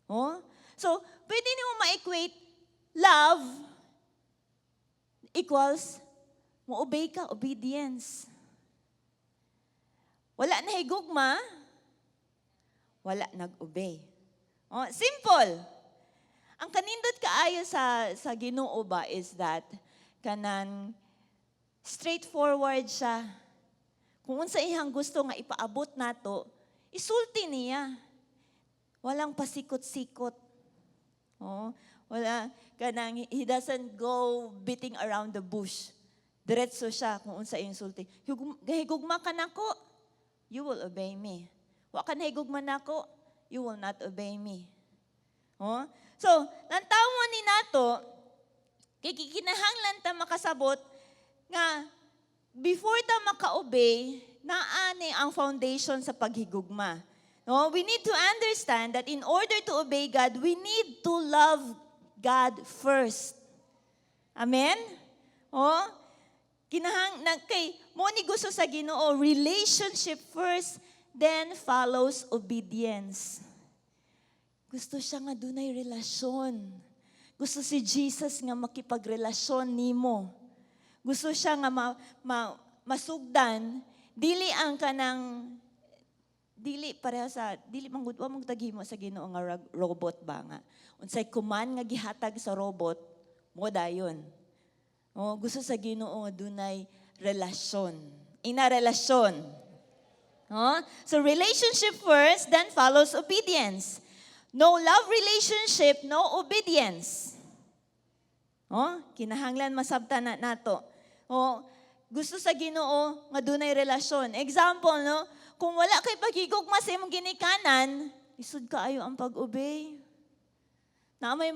Oh? So, pwede nimo ma-equate love equals mo-obey ka, obedience. Wala na higugma, wala nag-obey. Oh, simple. Ang kanindot kaayo sa Ginoo ba is that kanang straightforward siya. Kung unsa iyang gusto nga ipaabot nato, isulti niya. Walang pasikot-sikot. Oh, wala kanang he doesn't go beating around the bush. Diretso siya kung unsa iyang sulti. Gahigugma ka nako, you will obey me. Wa ka nahigugma nako, you will not obey me. Oh? So, lantawon ni nato, kay kinahanglan ta makasabot nga before ta maka-obey, naa ni ang foundation sa paghigugma. No, we need to understand that in order to obey God, we need to love God first. Amen? Oh, kinahang na kay mao ni gusto sa Ginoo, relationship first, then follows obedience. Gusto siya nga dunay relasyon. Gusto si Jesus nga makipagrelasyon nimo. Gusto siya nga masugdan, dili ang kanang dili pareha sa dili man gud wa mong taghimo sa Ginoo nga robot ba nga unsay command nga gihatag sa robot mo dayon. Oh, gusto sa Ginoo nga dunay relasyon. Ina relasyon. Oh, so relationship first, then follows obedience. No love relationship, no obedience. Oh, kinahanglan masabtan na nato. Oh, gusto sa Ginoo nga dunay relasyon. Example, no? Kung wala kay paghigugma sa imong ginikanan, lisod kaayo ang pag-obey. Na may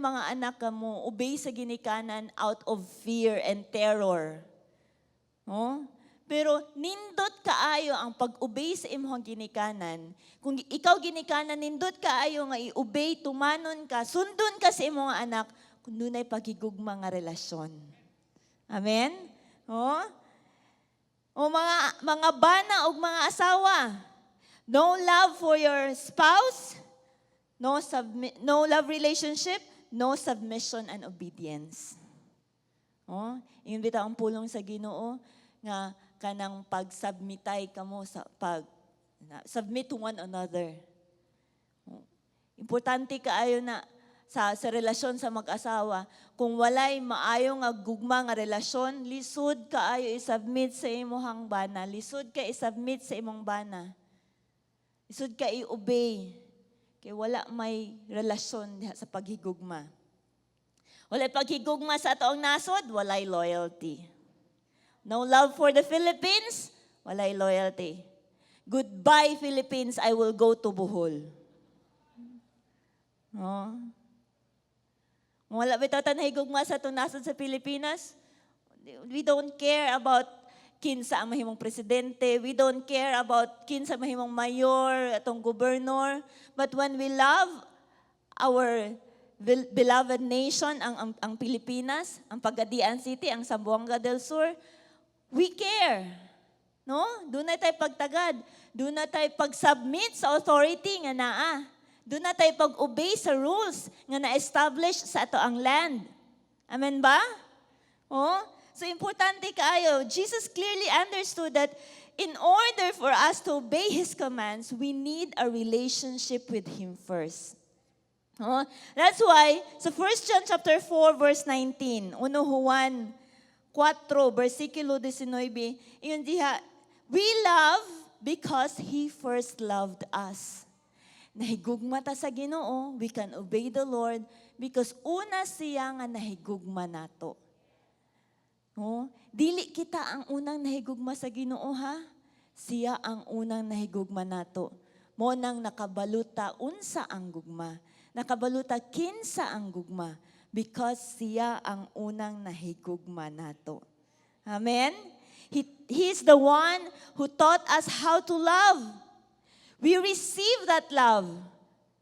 mga anak ka mo obey sa ginikanan out of fear and terror. Oh? Pero nindot kaayo ang pag-obey sa imong ginikanan. Kung ikaw ginikanan, nindot kaayo nga i-obey, tumanon ka, sundon ka sa imong anak, kung dunay paghigugma nga relasyon. Amen? Oh? O mga bana o mga asawa, no love for your spouse, no love relationship, no submission and obedience. Oh, ingon bitaw ang pulong sa Ginoo nga kanang pagsubmitay kamo sa pag submit to one another. Oh, importante kaayo na sa relasyon sa mag-asawa. Kung walay maayo nga gugma nga relasyon, lisod kaayo i-submit sa imong bana, lisod ka i-submit sa imong bana. Lisod ka i-obey. Kay wala may relasyon diha sa paghigugma. Walay paghigugma sa atoang nasod, walay loyalty. No love for the Philippines, walay loyalty. Goodbye, Philippines, I will go to Bohol. No? Wala bitaw ta nahigugma sa atong nasod sa Pilipinas? We don't care about kinsa ang mahimong presidente. We don't care about kinsa mahimong mayor, atong gobernador. But when we love our beloved nation, ang Pilipinas, ang Pagadian City, ang Zamboanga del Sur, we care. No? Duna tay pagtagad. Duna tay pag-submit sa authority nga naa. Duna tay pag-obey sa rules nga na-establish sa atoang land. Amen ba? Oh? So importante kaayo. Jesus clearly understood that in order for us to obey His commands, we need a relationship with Him first. Oh, that's why, sa 1 John chapter 4, verse 19, 1 Juan 4, versikulo 19, ingon diha, "We love because He first loved us." Nahigugma ta sa Ginoo, we can obey the Lord because una siya nga nahigugma nato. Oh, dili kita ang unang nahigugma sa Ginoo, ha. Siya ang unang nahigugma nato. Mao nang nakabalo ta unsa ang gugma. Nakabalo ta kinsa ang gugma because siya ang unang nahigugma nato. Amen? He is the one who taught us how to love. We receive that love,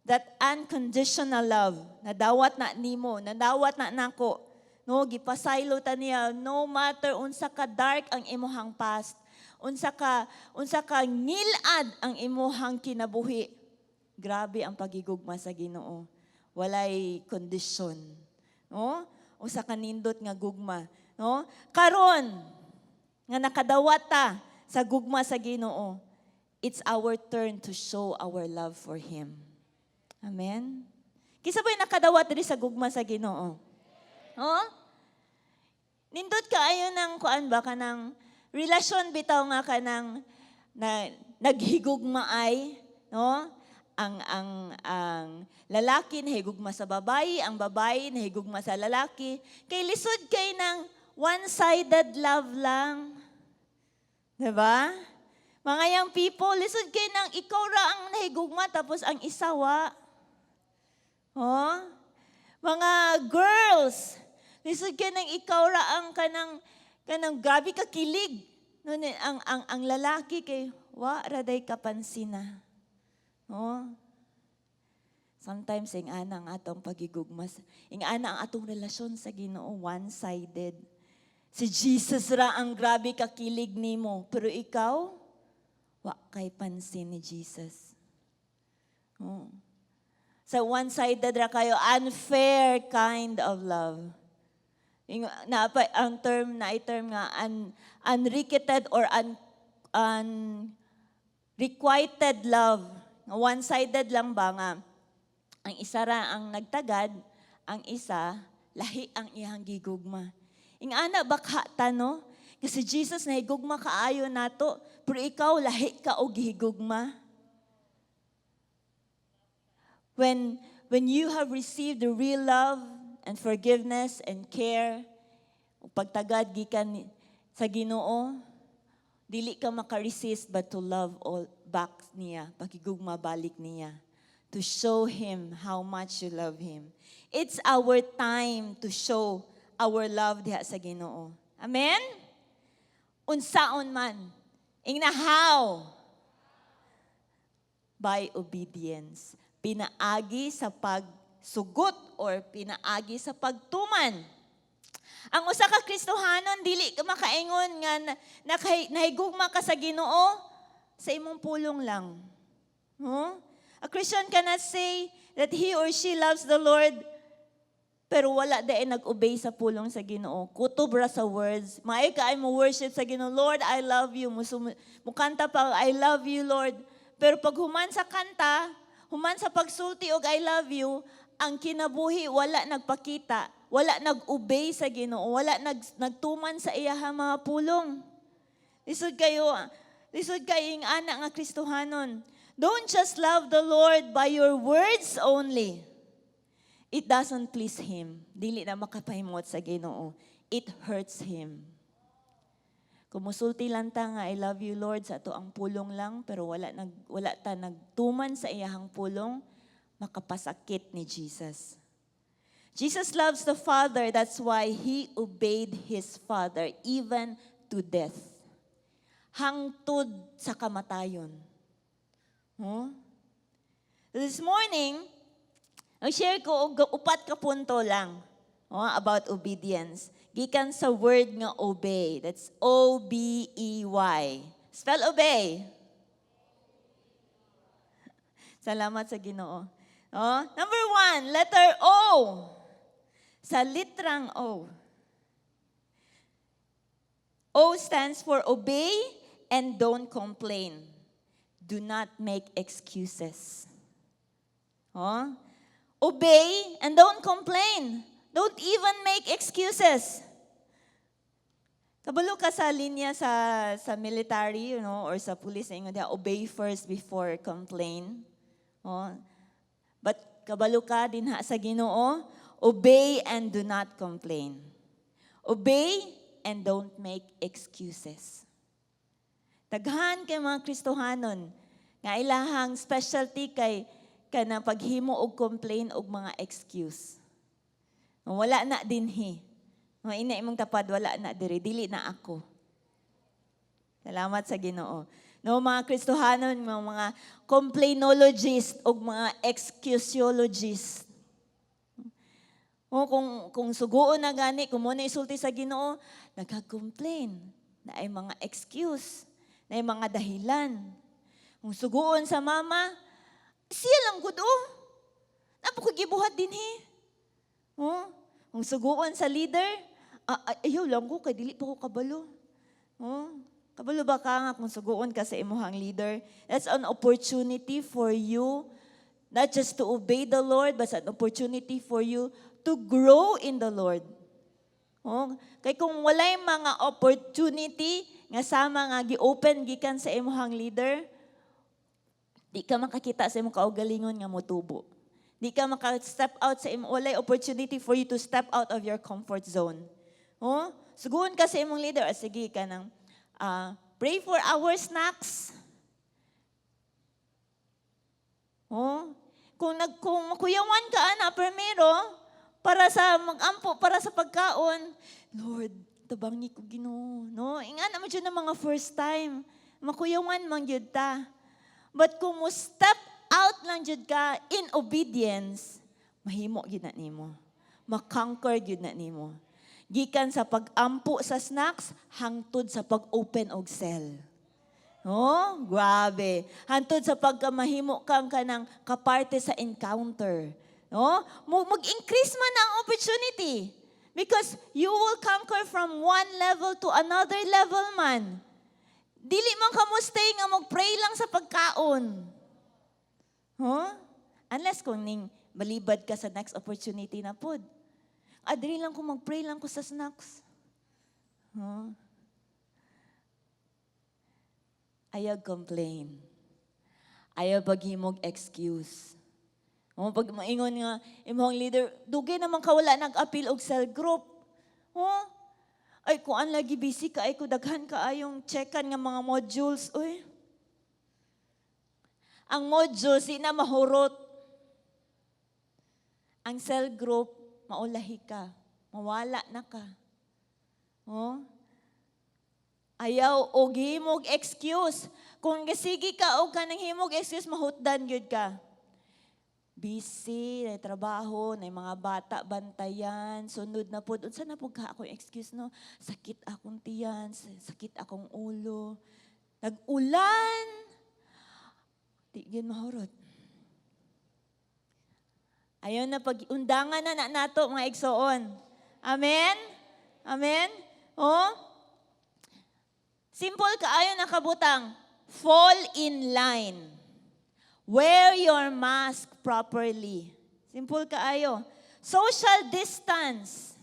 that unconditional love. Nadawat na nimo, nadawat na nako. No, gipasaylo ta niya no matter unsa ka dark ang imuhang past, unsa ka ngilad ang imuhang kinabuhi. Grabe ang pagigugma sa Ginoo. Walay kondisyon. No? Usa ka nindot nga gugma, no? Karon nga nakadawat ta sa gugma sa Ginoo, it's our turn to show our love for Him. Amen? Kinsa ba'y nakadawat diri sa gugma sa Ginoo? Oh? Nindot kaayo ng kuan ba, kanang relasyon bitaw nga kanang na naghigugma ay, no? Ang lalaki nahigugma sa babae, ang babae nahigugma sa lalaki. Kay lisod kay ng one-sided love lang. 'Di ba? Mga young people, lisod kay nang ikaw ra ang nahigugma tapos ang isa wa. Oh? Mga girls, lisod kay nang ikaw ra ang kanang grabe ka kilig. No, ang lalaki kay wa ra day kapansin na. Oh? Sometimes ing ana ang atong pagigugma, ing ana ang atong relasyon sa Ginoo, one-sided. Si Jesus ra ang grabe kakilig nimo, pero ikaw wa kay pansin ni Jesus. Oh. So one-sided ra kayo, unfair kind of love. Yung, na, ang term na term nga unrequited or unrequited love. Nga one-sided lang ba nga ang isa ra ang nagtagad, ang isa lahi ang iyang gigugma. Ing ana ba ka no? Kasi Jesus nahigugma kaayo nato, pero ikaw lahi ka og gihigugma. When you have received the real love and forgiveness and care, ug pagtagad gikan sa Ginoo, dili ka maka-resist but to love all back niya, pakigugma balik niya. To show him how much you love him. It's our time to show our love diha sa Ginoo. Amen? Unsaon man. Ingna how? By obedience. Pinaagi sa pagsugot or pinaagi sa pagtuman. Ang usa ka Kristohanon dili ka makaingon nga nahigugma ka sa Ginoo sa imong pulong lang. Huh? A Christian cannot say that he or she loves the Lord pero wala diay nag-obey sa pulong sa Ginoo. Kutob ra sa words. Maayo kaayo mo worship sa Ginoo. "Lord, I love you." Mukanta pa, "I love you, Lord." Pero pag human sa kanta, human sa pagsulti og "I love you," ang kinabuhi wala nagpakita, wala nag-obey sa Ginoo, wala nagtuman sa iyahang mga pulong. Lisod kayo, lisod kayo yung ana nga Kristohanon. Don't just love the Lord by your words only. It doesn't please Him. Dili na makapahimot sa Ginoo. It hurts Him. Kung musulti lang ta nga "I love you, Lord," sa ato ang pulong lang, pero wala ta nagtuman sa iyahang pulong, makapasakit ni Jesus. Jesus loves the Father, that's why He obeyed His Father even to death. Hangtod sa kamatayon. Huh? This morning, ang share ko og upat ka punto lang, oh, about obedience. Gikan sa word nga obey. That's OBEY. Spell obey. Salamat sa Ginoo. Oh, number 1, letter O. Sa litrang O. O stands for obey and don't complain. Do not make excuses. Oh? Obey and don't complain. Don't even make excuses. Kabalo ka sa linya sa military, or sa police, ingon diha, "Obey first before complain." Oh. But kabalo ka dinha sa Ginoo, obey and do not complain. Obey and don't make excuses. Daghan kay mga Kristohanon nga ilahang specialty kay kanang paghimo og complain og mga excuse. "Wala na dinhi. Mga ina imong tapad, wala na diri, dili na ako." Salamat sa Ginoo. No, mga Kristohanon, mga complainologist o mga excuseologist. O kung suguon na gani, kung mao na isulti sa Ginoo, nagka-complain na ay mga excuse, na ay mga dahilan. Kung suguon sa mama, siya lang gud oh. Naa pa ko gibuhat dinhi. Oh, kung suguon sa leader, ah, ah, ayaw lang ko kay dili pa ko kabalo. Oh, kabalo ba ka nga kung suguon ka sa imuhang leader? That's an opportunity for you not just to obey the Lord, but an opportunity for you to grow in the Lord. Oh, kay kung walay mga opportunity nga sama nga gi-open gikan sa imuhang leader, di ka makakita sa imong kaugalingon nga motubo. Di ka maka-step out sa imong, walay opportunity for you to step out of your comfort zone. Oh, suguon ka sa imong leader, ah, sige ka nang pray for our snacks. Oh, kung makuyawan ka ana primero para sa magampo para sa pagkaon, "Lord, tabangi ko Ginoo," no? Ingana man jud ang mga first time. Makuyawan man gyud ta. But kung mo step out lang jud ka in obedience, mahimo gyud na nimo. Ma-conquer gyud na nimo. Gikan sa pag-ampo sa snacks hangtod sa pag-open og cell. Oh, grabe. Hantod sa pagkamahimo kang kanang kaparte sa encounter. No? Mag-increase man ang opportunity. Because you will conquer from one level to another level man. Dili man ka mo stay nga mag-pray lang sa pagkaon. Huh? Unless kung ning malibad ka sa next opportunity na pod. Ah, dili lang ko mag-pray lang ko sa snacks. Huh? Ayaw complain. Ayaw paghimog excuse. O, pag maingon nga, imong leader, dugay naman ka wala nag-apil og cell group. Huh? Ay, kuan lagi, busy ka, ay ko daghan ka ayong checkan nga mga modules. Uy. Ang modules, di na mahurot. Ang cell group, maulahi ka. Mawala na ka. Oh? Ayaw og himog excuse. Kung gasige ka og kanang himog excuse, mahutdan gyud ka. Busy, na trabaho, na mga bata bantayan, sunod na pod. Unsa na pod ka akong excuse, no? Sakit akong tiyan, sakit akong ulo. Nag-ulan. Di gyud mahurot. Ayaw na pag undangan na, na nato, mga igsoon. Amen? Amen? Oh? Simple kaayo na kabutang. Fall in line. Wear your mask properly. Simple kaayo. Social distance.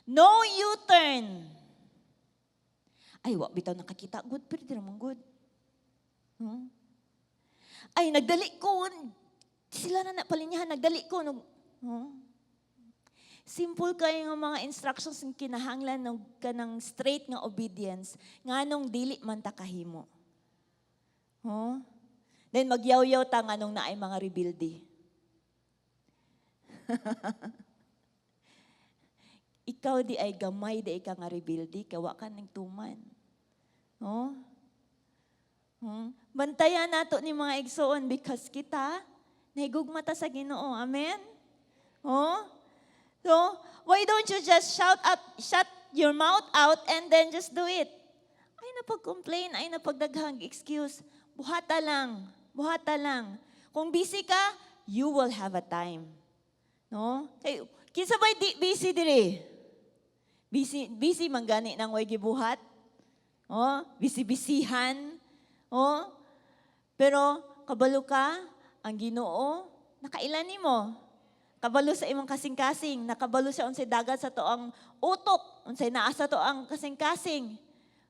No U-turn. Ay, wa bitaw nakakita. Good, pero di naman good. Ay, nagdali ko. Sila na napalinyahan, nagdali ko. Nag, huh? Simple kayo nga mga instructions ng kinahanglan ng kanang straight nga obedience nganong dili man ta kahimo. Huh? Then magyaw-yaw ta nganong naay mga rebelde. Ikaw di ay gamay di ay ka nga rebelde, kay wa ka nagtuman. Oh? Bantayan nato ni mga igsoon because kita nahigugma ta sa Ginoo. Amen? Oh? So, why don't you just shout up, shut your mouth out and then just do it? Ayaw na pag-complain, ayaw na pagdaghang excuse. Buhata lang. Buhata lang. Kung busy ka, you will have a time. No? Kay, kinsa ba'y di busy diri? Busy, busy man gani nang way gibuhat. Oh, busy-busyhan. Oh. Pero kabalo ka, ang Ginoo nakaila nimo. Kabalo sa imong kasing-kasing, nakabalo siya unsay dagat sa atoang utok, unsay naa sa atoang kasing-kasing.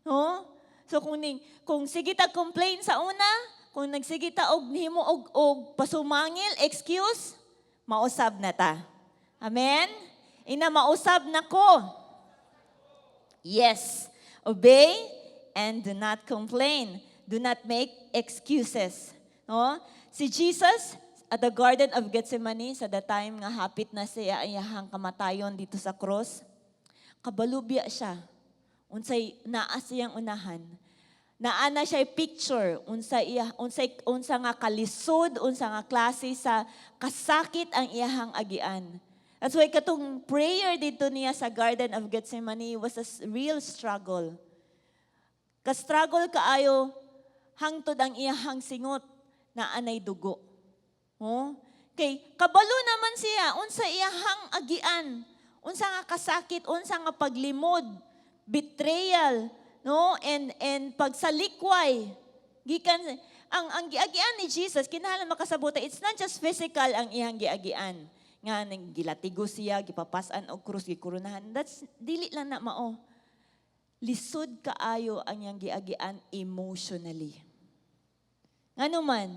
No? So kung sige ta complain sa una, kung nagsige ta og nihimo og pasumangil, excuse, mausab na ta. Amen? Ina, mausab na ko. Yes. Obey and do not complain. Do not make excuses. No? Si Jesus at the Garden of Gethsemane, sa the time nga hapit na siya iyahang kamatayon dito sa cross, kabalubya siya. Unsay naa siyang unahan. Naa na siya picture unsa iya unsa unsa nga kalisod, unsa nga klase sa kasakit ang iyahang agian. That's why katong prayer dito niya sa Garden of Gethsemane was a real struggle. Ka-struggle kaayo hangtod ang iyahang singot na anay dugo. Oh? Kay kabalo naman siya unsa iyahang agian, unsa nga kasakit, unsa nga paglimod, betrayal, no? And pagsalikway. Gikan ang giagian ni Jesus, kinahanglan makasabot, it's not just physical ang iyang giagian. Nga nang gilatigo siya, gipapas-an og krus, gikurunahan. That's dili lang na mao. Lisod kaayo ang iyang giagian emotionally. Ngano man,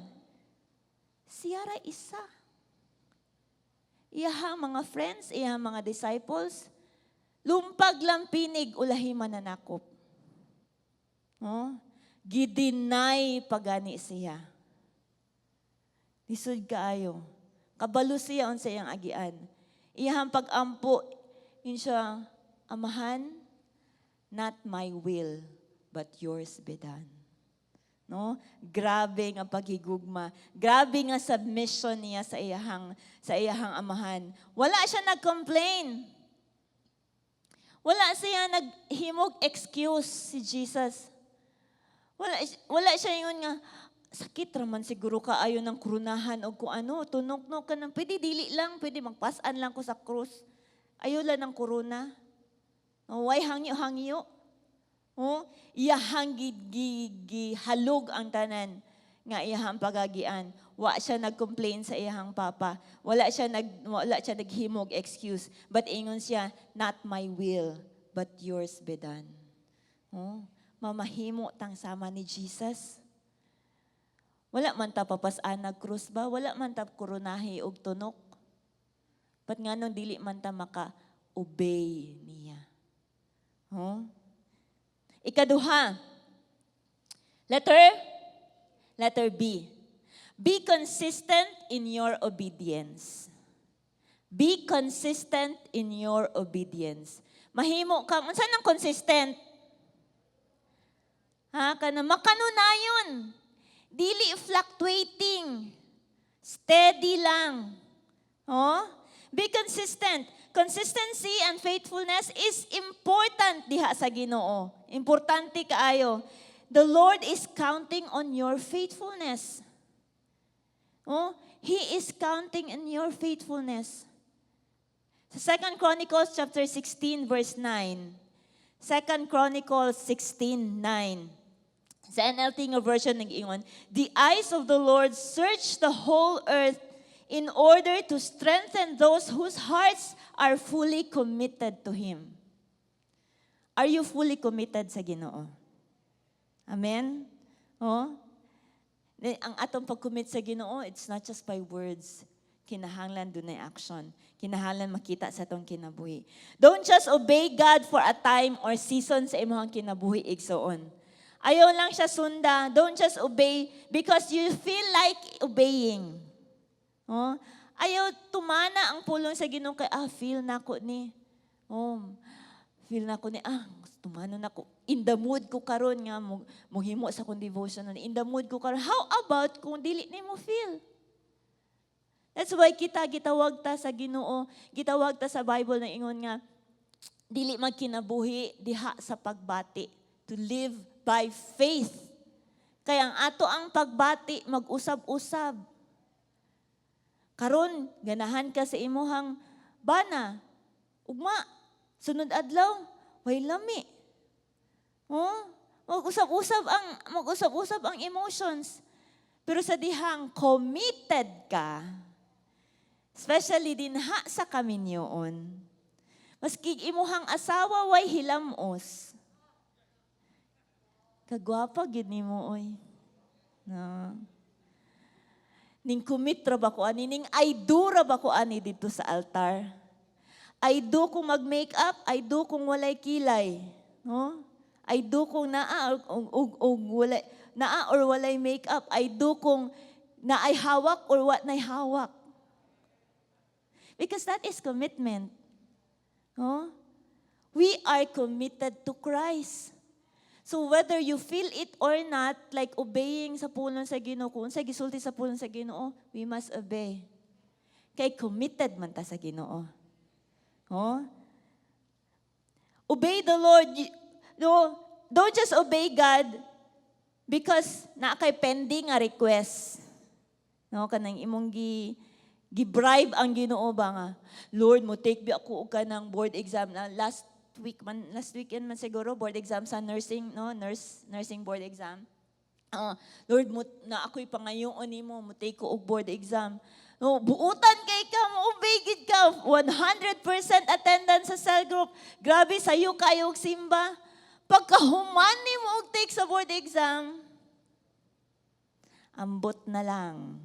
siya ra isa. Iyahang mga friends, iyahang mga disciples, lumpag lang pinig, ulahi mananakop. No? Gi-deny pagani siya. Lisod kaayo. Kabalo siya unsa iyang agian. Iyahang pag-ampo, yun siya, "Amahan, not my will, but yours be done." No? Grabe nga paghigugma. Grabe nga submission niya sa iyahang amahan. Wala siya nag-complain. Wala siya naghimog excuse si Jesus. Wala siya ingon nga, "Sakit raman siguro kaayo ng krunahan o kung ano, tunok no ka nang, pwede dili lang, pwede magpasan lang ko sa krus. Ayaw lang ng korona. Oh, why hangyo-hangyo?" Oh, iyahang gihalog ang tanan nga iyahang pagagian. Wa siya nag-complain sa iyahang papa. Wala siya naghimog excuse. But ingon siya, "Not my will, but yours be done." Oh, mamahimo tang sama ni Jesus. Wala man ta papas-an nag krus ba? Wala man ta koronahi og tunok. But nganong dili man ta maka-obey niya? Huh? Ikaduha. Letter B. Be consistent in your obedience. Be consistent in your obedience. Mahimo ka, unsa nang consistent? Ha, kana makanunayon. Dili fluctuating. Steady lang. Oh? Be consistent. Consistency and faithfulness is important diha sa Ginoo. Importante kaayo. The Lord is counting on your faithfulness. Oh, He is counting on your faithfulness. Sa 2 Chronicles chapter 16 verse 9. 2 Chronicles 16:9. Sa NLT nga version nag-ingon, "The eyes of the Lord search the whole earth in order to strengthen those whose hearts are fully committed to Him." Are you fully committed sa Ginoo? Amen? Oh? Ang atong pag-commit sa Ginoo, it's not just by words. Kinahanglan dunay action. Kinahanglan makita sa atong kinabuhi. Don't just obey God for a time or season sa imong kinabuhi, igsoon. Ayaw lang siya sunda. Don't just obey because you feel like obeying. Oh? Ayaw tumana ang pulong sa Ginoo kay feel na ko ni. Oh, feel na ko ni, tumano na ko. In the mood ko karon nga muhimo sa akong devotional. In the mood ko karon. How about kung dili nimo feel? That's why kita gitawag ta sa Ginoo, gitawag ta sa Bible na ingon nga dili magkinabuhi diha sa pagbati, to live by faith. Kaya ang ato ang pagbati mag-usab-usab. Karon ganahan ka sa imuhang bana. Ugma, sunod adlaw, way lami. Oh, mag-usab-usab ang emotions. Pero sa dihang committed ka, especially dinha sa kaminyoon, maski imuhang asawa way hilamos, "Kagwapa gid nimo oy." No. Ning commit ra ba ko ani, ning I do ra ba ko ani dito sa altar? I do kung mag-makeup, I do kung walay kilay. No? I do kung naa or walay, naa or walay makeup. I do kung naay hawak or what nay hawak. Because that is commitment. No? We are committed to Christ. So whether you feel it or not, like obeying sa pulong sa Ginoo, kung unsay gisulti sa pulong sa Ginoo, we must obey. Kay committed man ta sa Ginoo. Oh? Obey the Lord. No, don't just obey God because naa kay pending nga request. No, kanang imong gi-bribe ang Ginoo ba nga, "Lord, mo take bi ako og kanang board exam na last week man, last weekend man siguro, board exam sa nursing, no, nursing board exam. Ah, Lord, mo na ako'y pangayoon nimo, mo take ko og board exam." No, buutan kay ka, mo obey gid ka, 100% attendance sa cell group. Grabe sayo kayo og simba. Pagkahuman nimo og take sa board exam, ambot na lang.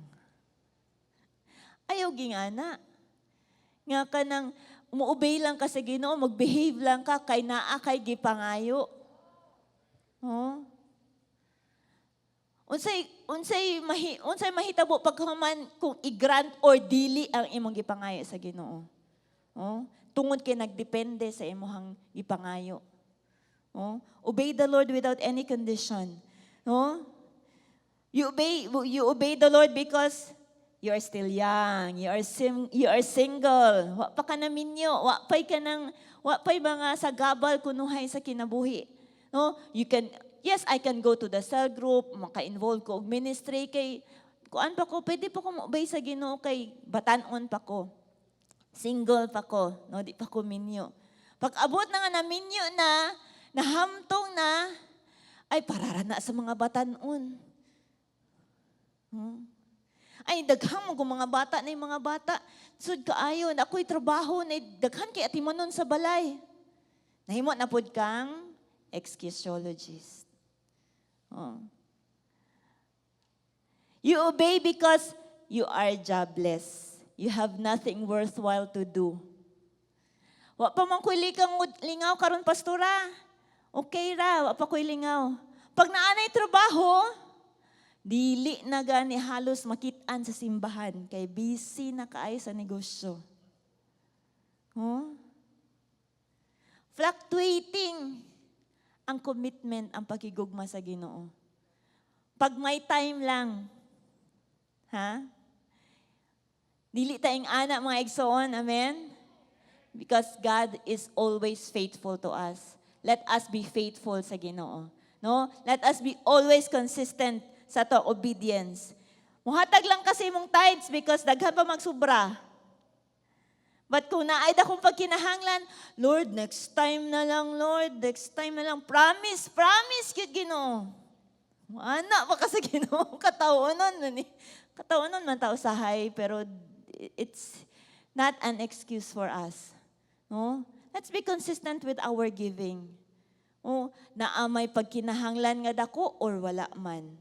Ayaw gingana. Nga kanang mo-obey lang ka sa Ginoo, mag-behave lang ka kay naa kay gipangayo. Oh. Unsay mahitabo pagkahuman kung i-grant or dili ang imong gipangayo sa Ginoo? Oh, tungod kay nagdepende sa imong gipangayo. Oh, obey the Lord without any condition. No? You obey the Lord because you are still young, you are single, wa pa ka na minyo, wa pa'y mga sagabal kunuhay sa kinabuhi. No? You can yes, I can go to the cell group, maka-involve ko og ministry kay kuan pa ko, pwede pa ko mo-obey sa Ginoo kay batan-on pa ko. Single pa ko, no, di pa ko minyo. Pag abot na nga na minyo na, nahamtong na, ay, parara na sa mga batan-on. Ay, daghan mo kung mga bata na yung mga bata. Sud kaayo, ako'y trabaho na daghan kay atimanon sa balay. Nahimo na pod kang excuseologist. Oh. You obey because you are jobless. You have nothing worthwhile to do. Wa pa man ko'y likang lingaw karon, pastora. Okay ra, wa pa ko'y lingaw. Pag naanay trabaho, dili na gani halos makitaan sa simbahan kay busy na kaayo sa negosyo. Huh? Fluctuating ang commitment, ang pakigugma sa Ginoo. Pag may time lang, ha? Dili ta ing-ana, mga igsoon, amen? Because God is always faithful to us. Let us be faithful sa Ginoo. No? Let us be always consistent sa to obedience. Muhatag lang kasi mong tithes because daghan pa magsubra. But kung naay akong pagkinahanglan, "Lord, next time na lang, Lord, next time na lang. Promise, promise, gyud Ginoo." Ana pa ka sa Ginoo, kataonon man ni. Kataonon man tao sahay, pero it's not an excuse for us. No? Let's be consistent with our giving. Oh, naa may pagkinahanglan nga dako or wala man.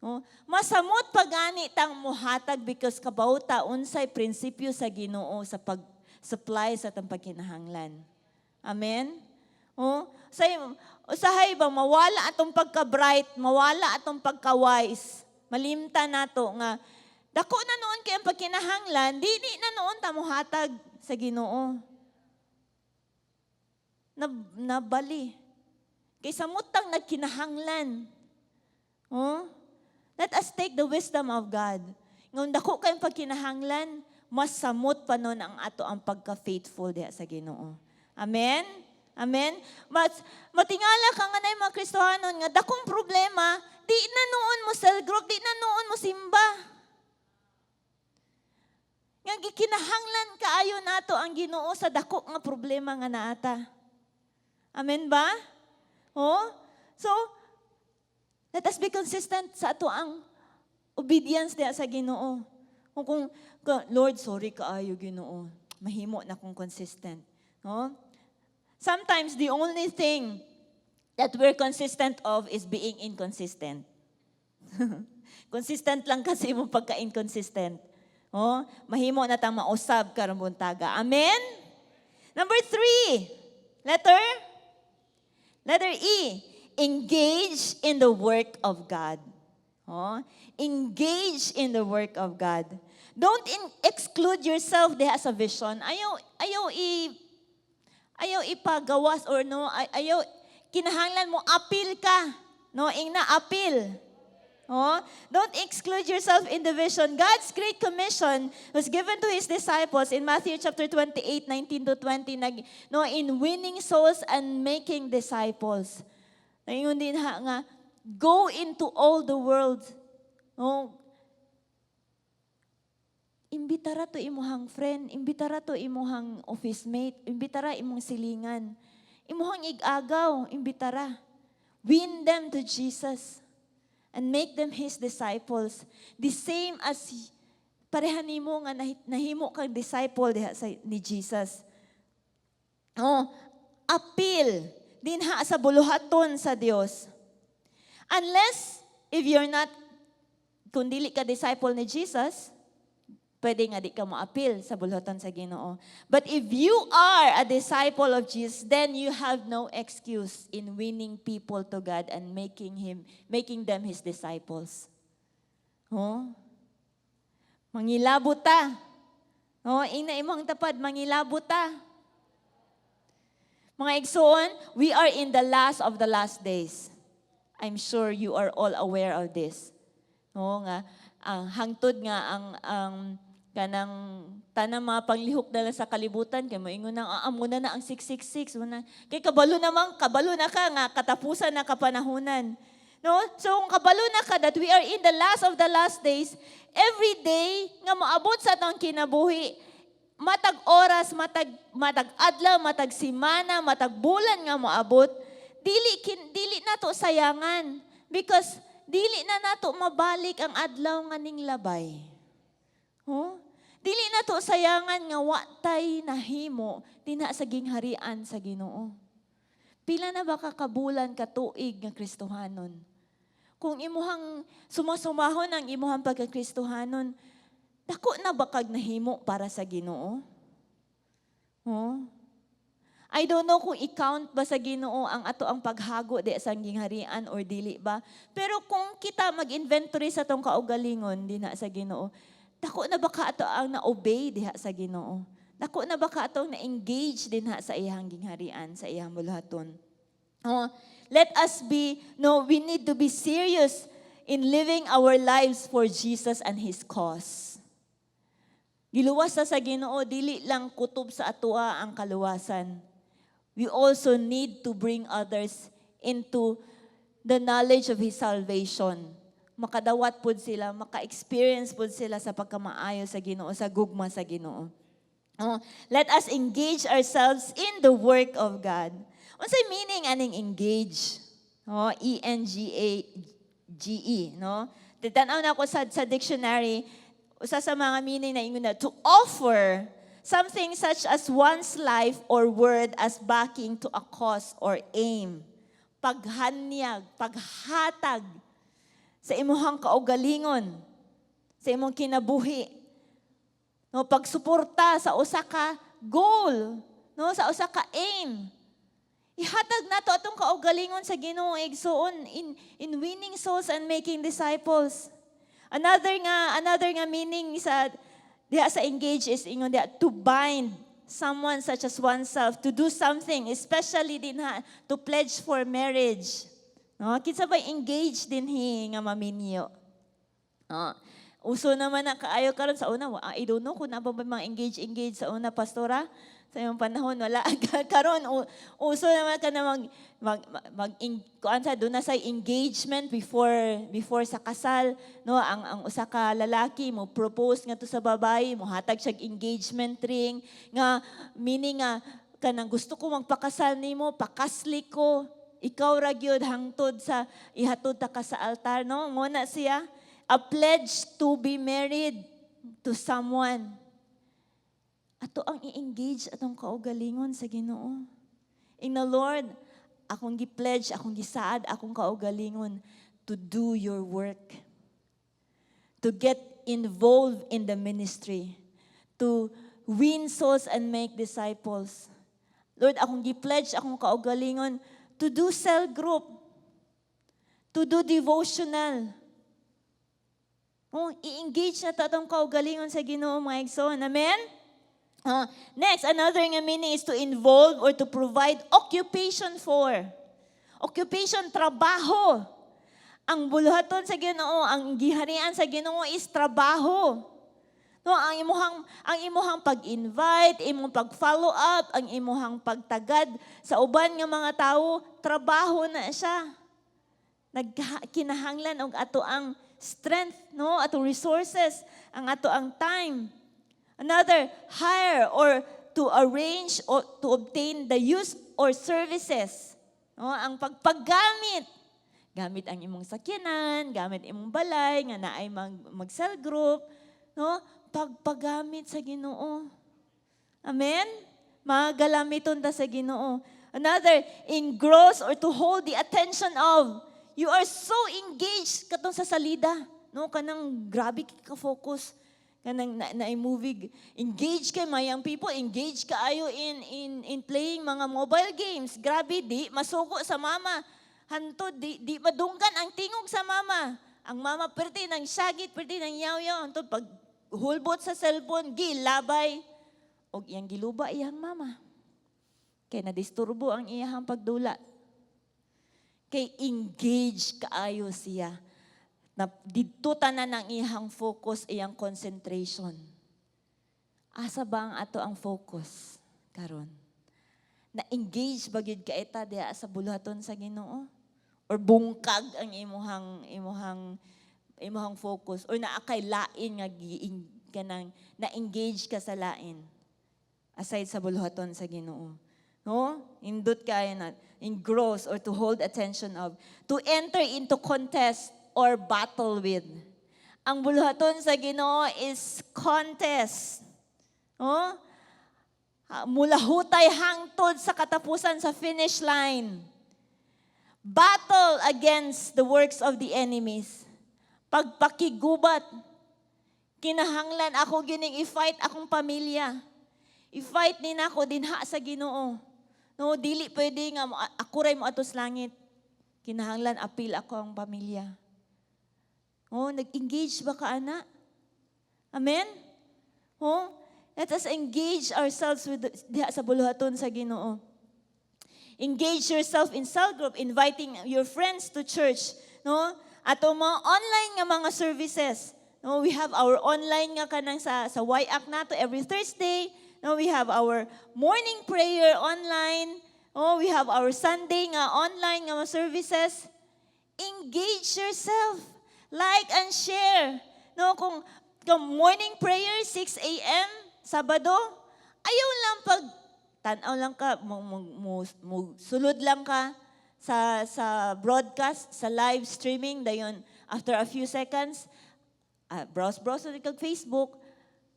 No? Masamot pagani tang muhatag because kabaw ta unsay prinsipyo sa Ginoo sa pag-supply sa atong pagkinahanglan. Amen? Oh, say usahay ba mawala atong pagka-bright, mawala atong pagka-wise. Malimta nato nga dako na noon kay ang pagkinahanglan, dili na noon ta muhatag sa Ginoo. Na, nabali. Kay samot tang nagkinahanglan. Oh? Let us take the wisdom of God. Ngon dako kayong pagkinahanglan, mas samot pa nun ang ato ang pagka-faithful diha sa Ginoo. Amen? Amen? Mas matingala ka nga na mga Kristohanon nga dakong problema, di na noon mo cell group, di na noon mo simba. Nga gikinahanglan kaayo nato ang Ginoo sa dako nga problema nga naata. Amen ba? Oh? So, let us be consistent sa ato ang obedience diha sa Ginoo. Kung, "Lord, sorry kaayo, Ginoo. Mahimo na kong consistent." No? Sometimes the only thing that we're consistent of is being inconsistent. Consistent lang kasi mo pagka-inconsistent. Oh, mahimo na tang mausab karong buntaga. Amen? Number 3, letter E, engage in the work of God. Oh, engage in the work of God. Don't exclude yourself diha sa vision. Ayaw ipagawas or no, ayaw Kinahanglan mo apil ka. No, ingna apil. Oh, don't exclude yourself in the vision. God's Great Commission was given to His disciples in Matthew chapter 28, 19 to 20, nag, no, in winning souls and making disciples. Ingon dinha nga, go into all the world. No, imbitara to imuhang friend, imbitara to imuhang office mate, imbitara imong silingan. Imuhang ig-agaw, imbitara. Win them to Jesus and make them His disciples. The same as pareha nimo nga nahimo kang disciple diha sa ni Jesus. Oh, appeal dinha sa buluhaton sa Dios. Unless if you're not, kung dili ka disciple ni Jesus, pwede nga di ka mo-appeal sa buluhaton sa Ginoo. But if you are a disciple of Jesus, then you have no excuse in winning people to God and making them His disciples. Oh? Mangilabot ta. Oh, ingna imong tapad, mangilabot ta. Mga igsoon, we are in the last of the last days. I'm sure you are all aware of this. Oo nga, ang hangtod nga ang kanang tanang mga panglihok dala sa kalibutan kay moingon nang ah, muna na ang 666 muna kay kabalo namang kabalo na ka nga katapusan na kapanahunan, no? So kung kabalo na ka that we are in the last of the last days, every day nga moabot sa atong kinabuhi, matag oras, matag adlaw, matag simana, matag bulan nga moabot, dili nato sayangan because dili na nato mabalik ang adlaw nga ning labay. Huh? Dili na to sayangan nga wa tay nahimo dinha sa gingharian sa Ginoo. Pila na ba ka kabulan, ka tuig nga Kristohanon? Kung imuhang sumasumahon ang imuhang pagka-Kristohanon, dako na ba kag nahimo para sa Ginoo? Huh? I don't know kung i-count ba sa Ginoo ang ato ang paghago di sa gingharian or dili ba. Pero kung kita mag-inventory sa atong kaugalingon dinha sa Ginoo, dako na ba ka ato ang na-obey diha sa Ginoo? Dako na ba ka atong na-engage dinha sa iyang gingharian, sa iyang buluhaton? Oh, let us be, no, we need to be serious in living our lives for Jesus and His cause. Giluwas sa Ginoo, dili lang kutob sa atoa ang kaluwasan. We also need to bring others into the knowledge of His salvation. Makadawat pod sila, maka-experience pod sila sa pagkamaayo sa Ginoo, sa gugma sa Ginoo. Oh, let us engage ourselves in the work of God. Unsay meaning aning engage? Oh, E N G A G E, no? Titan-aw na ako sa dictionary, usa sa mga meaning na ingon na to offer something such as one's life or word as backing to a cause or aim. Paghanyag, paghatag sa imuhang kaugalingon, sa imong kinabuhi. No, pagsuporta sa usa ka goal, no, sa usa ka aim. Ihatag nato atong kaugalingon sa Ginoo, igsuon, in winning souls and making disciples. Another nga meaning sa diha sa engage is ingon diha to bind someone such as oneself to do something, especially dinha to pledge for marriage. No, kinsa ba engage dinhi nga maminyo? No. Uso naman na kaayo karon. Sa una, I don't know kung naa ba mga engage engage sa una, pastora. Sa imong panahon wala. Karon uso naman ka na mag mag mag in, kuan sa duna sa engagement before sa kasal, no? Ang usa ka lalaki mo propose nga to sa babae, mo hatag siya engagement ring nga meaning nga kanang gusto ko magpakasal nimo, pakasli ko, ikaw ra gyud hangtod sa ihatod ta ka sa altar, no? Mo na siya a pledge to be married to someone. Ato ang i-engage atong kaugalingon sa Ginoo. In the Lord, akong gi-pledge, akong gisaad, akong kaugalingon to do your work. To get involved in the ministry. To win souls and make disciples. Lord, akong gi-pledge, akong kaugalingon to do cell group. To do devotional. Oh, i-engage na ta atong kaugalingon sa Ginoo, mga igsoon. Amen? Next, another nga meaning is to involve or to provide occupation for. Occupation, trabaho. Ang buluhaton sa Ginoo, ang giharian sa Ginoo is trabaho. No, ang imuhang pag-invite, imong pag-follow up, ang imuhang pagtagad sa uban nga mga tawo, trabaho na siya. Nagkinahanglan og ato ang strength, no, atong resources, ang ato ang time. Another, hire or to arrange or to obtain the use or services. No, ang pagpaggamit. Gamit ang imong sakyanan, gamit imong balay nga naay mag cell group, no? Pagpagamit sa Ginoo. Amen? Magalamiton ta sa Ginoo. Another, engross or to hold the attention of. You are so engaged katong sa salida. No, kanang grabe ka focus, kanang na movie, engage kay my young people, engage kaayo in playing mga mobile games. Grabe, di masuko sa mama. Hantod di madunggan ang tingog sa mama. Ang mama perti nang syagit, perti nang yaw-yaw. Hantod pag hulbot sa cellphone, gilabay. Og iyang giluba iyang mama. Kay nadisturbo ang iyang pagdula. Kay engage kaayo siya. Na didto tanan ang iyang focus, iyang concentration. Asa ba ang ato ang focus karon? Na-engage ba gyud ka eta diha sa buluhaton sa Ginoo? Or bungkag ang imuhang focus or naa kay lain nga kanang na-engage ka sa lain aside sa buluhaton sa Ginoo? No? Indot kaayo na engross or to hold attention of, to enter into contest or battle with. Ang buluhaton sa Ginoo is contest. No? Mulahutay hangtod sa katapusan, sa finish line. Battle against the works of the enemies. Pagpakigubat. Kinahanglan ako gining i-fight akong pamilya. I-fight ni nako dinha sa Ginoo. No, dili pwede nga ako ray mo atos langit. Kinahanglan apil ako ang pamilya. Oh, nag-engage ba ka, ana? Amen? Oh, let us engage ourselves with diha sa buluhaton sa Ginoo. Engage yourself in cell group, inviting your friends to church, no? Ato mga online nga mga services. No, we have our online nga kanang sa YAC nato every Thursday. No, we have our morning prayer online. Oh, we have our Sunday nga online nga mga services. Engage yourself. Like and share. No, kung morning prayer 6 a.m. Sabado, ayaw lang pag tanaw lang ka, mo sulod lang ka sa broadcast, sa live streaming, dayon after a few seconds, browse browse na kag Facebook.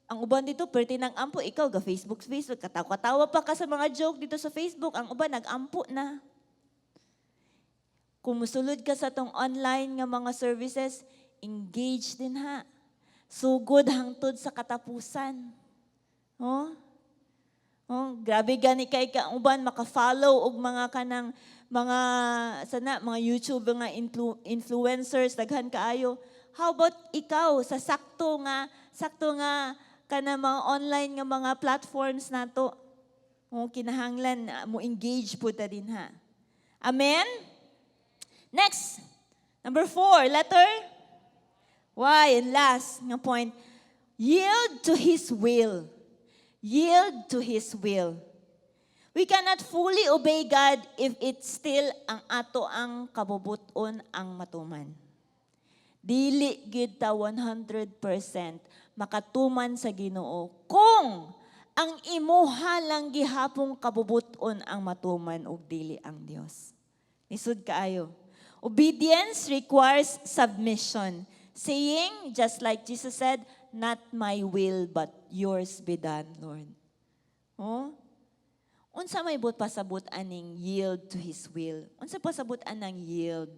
Ang uban dito perti nang ampo, ikaw ga Facebook Facebook, katawa-katawa pa ka sa mga joke dito sa Facebook, ang uban nag-ampo na. Kung musulod ka sa tong online nga mga services, engage din ha. Sugod hangtod sa katapusan. Oh? Oh, grabe gani kay ka ang uban maka-follow og mga kanang mga sana mga YouTube nga influencers, daghan kaayo. How about ikaw sa sakto nga kanang mga online nga mga platforms nato? Oh, kinahanglan mo engage pud ta din ha. Amen? Next, number 4, letter Y. And last nga point, yield to His will. Yield to His will. We cannot fully obey God if it's still ang ato ang kabubuton ang matuman. Dili gid ta 100% makatuman sa Ginoo kung ang imuha lang gihapong kabubuton ang matuman ug dili ang Dios. Lisod kaayo. Obedience requires submission. Saying, just like Jesus said, "Not my will, but yours be done, Lord." Oh? Unsa may buot pasabot aning yield to His will? Unsa pasabot anang yield?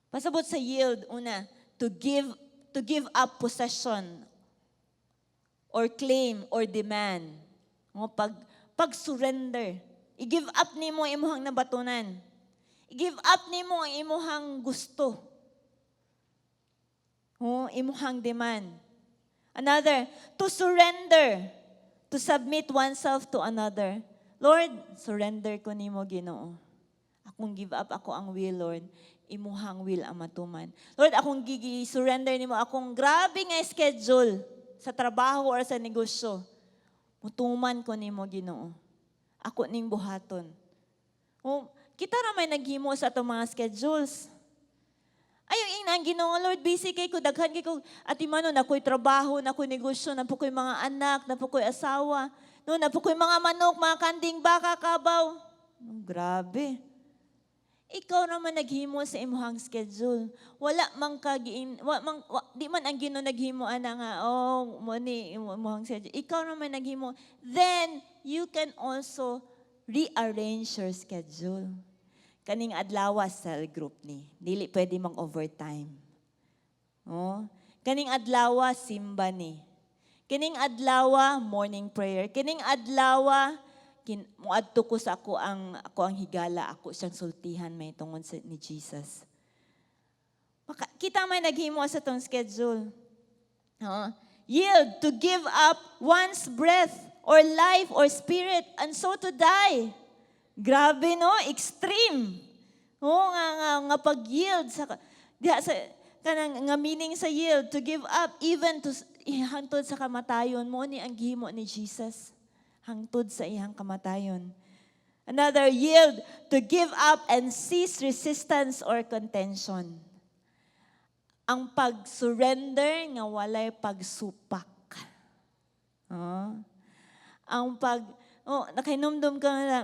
Pasabot sa yield, una, to give up possession or claim or demand. Mo pag surrender. I-give up nimo ang imuhang nabatunan. I-give up nimo ang imuhang gusto. Oh, imuhang demand. Another, to surrender, to submit oneself to another. Lord, surrender ko nimo, Ginoo. Akong give up ako ang will, Lord. Imuhang will ang matuman. Lord, akong gi-surrender nimo akong grabe nga schedule sa trabaho or sa negosyo. Mutuman ko nimo, Ginoo. Ako ning buhaton. Oh, kita ra may naghimo sa atong mga schedules. Ayaw ingna ang Ginoo, "Lord, busy kay ko, daghan kay ko atimanon, ako'y trabaho, nako'y negosyo, naa pa ko'y mga anak, naa pa ko'y asawa, no, naa pa ko'y mga manok, mga kanding, baka, kabaw." Oh, grabe. Ikaw naman naghimo sa imuhang schedule. Wala man ka giin, wa man wa, di man ang Ginoo naghimo ana nga, "Oh, mo ni imuhang schedule." Ikaw naman naghimo. Then you can also rearrange your schedule. Kaning adlaw, cell group ni. Dili pwede mang overtime. Oh, kaning adlaw, simba ni. Kining adlaw, morning prayer. Kining adlaw, muadto ko sa ako ang higala, ako siyang sultihan may tungod sa ni Jesus. Maka, kita may naghimo sa tong schedule. Oo. Yield, to give up one's breath or life or spirit and so to die. Grabe, no, extreme. Oo nga pag-yield sa diha sa kanang nga meaning sa yield, to give up even to hangtod sa kamatayon. Mo ni ang gihimo ni Jesus hangtod sa iyang kamatayon. Another, yield, to give up and cease resistance or contention. Ang pag-surrender nga walay pagsupak. Oh. Ang pag, oh, nakahinumdum ka nga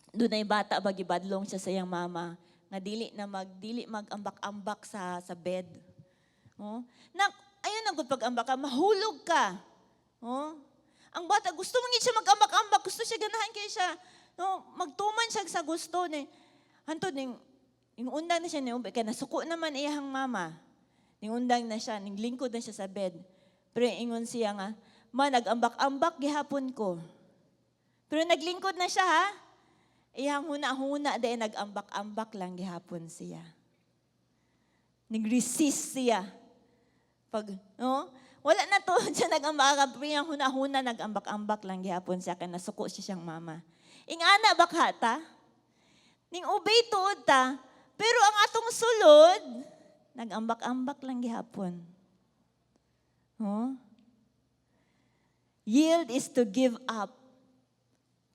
dunay bata ba, gibadlong siya sa iyang mama nga dili na mag dili mag-ambak-ambak sa bed. Oh. Na ayun ang gud pag-ambak ka, mahulog ka. Oh. Ang bata, gusto man gid siya mag-ambak-ambak, gusto siya, ganahan kay siya. No, magtuman siya sa gusto ni. Hantod ning ning undang na siya ni kay nasuko naman iyang mama. Ning undang na siya, ning lingkod na siya sa bed. Pero ingon siya nga, "Ma, nag-ambak-ambak gihapon ko." Pero naglingkod na siya, ha. Iyang huna-huna dahil nag-ambak-ambak lang gihapon siya. Nag-resist siya. Pag, no? Wala na to siya nag-ambak, pero iyang huna-huna nag-ambak-ambak lang gihapon siya kay nasuko siya siyang mama. Ingana ba ka ta? Ning obey tuod ta, pero ang atong sulod, nag-ambak-ambak lang gihapon. Huh? Yield is to give up,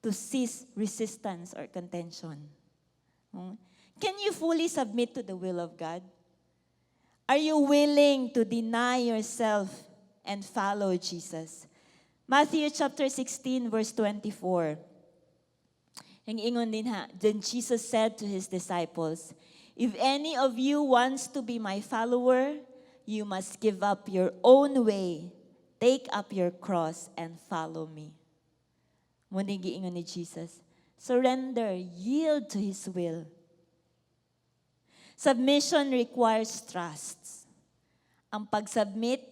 to cease resistance or contention. Can you fully submit to the will of God? Are you willing to deny yourself and follow Jesus? Matthew chapter 16 verse 24. Ang ingon din ha, then Jesus said to his disciples, "If any of you wants to be my follower, you must give up your own way, take up your cross, and follow me." Mao ni giingon ni Jesus. Surrender, yield to His will. Submission requires trust. Ang pag-submit,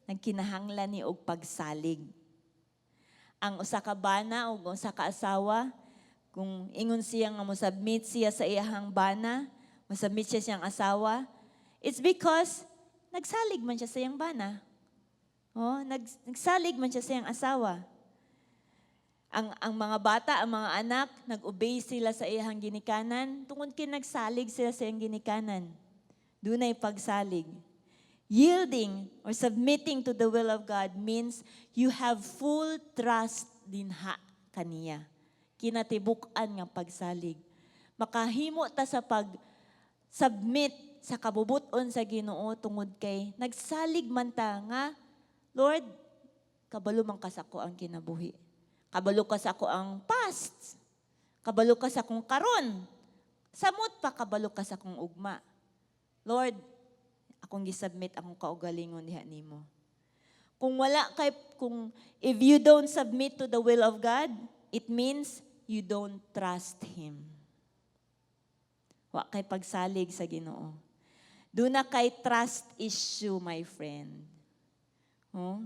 nagkinahanglan ni og pagsalig. Ang usa ka bana o usa ka asawa, kung ingon siya nga mo-submit siya sa iyahang bana, mo-submit siya siyang asawa, it's because nagsalig man siya sa iyang bana. Oh, nagsalig man siya sa iyang asawa. Ang mga bata, ang mga anak, nag-obey sila sa iyang ginikanan, tungod kay nagsalig sila sa iyang ginikanan. Dunay pagsalig. Yielding or submitting to the will of God means you have full trust dinha kaniya. Kinatibuk-an nga pagsalig. Makahimo ta sa pag submit sa kabubuton sa Ginoo tungod kay nagsalig man ta nga, "Lord, kabalo man ka sa ako ang kinabuhi. Kabalo ka sa ako ang past. Kabalo ka sa akong karon. Samot pa kabalo ka sa akong ugma. Lord, akong gisubmit akong kaugalingon diha nimo." Kung wala kay kung if you don't submit to the will of God, it means you don't trust Him. Wa kay pagsalig sa Ginoo. Duna kay trust issue, my friend. Oh?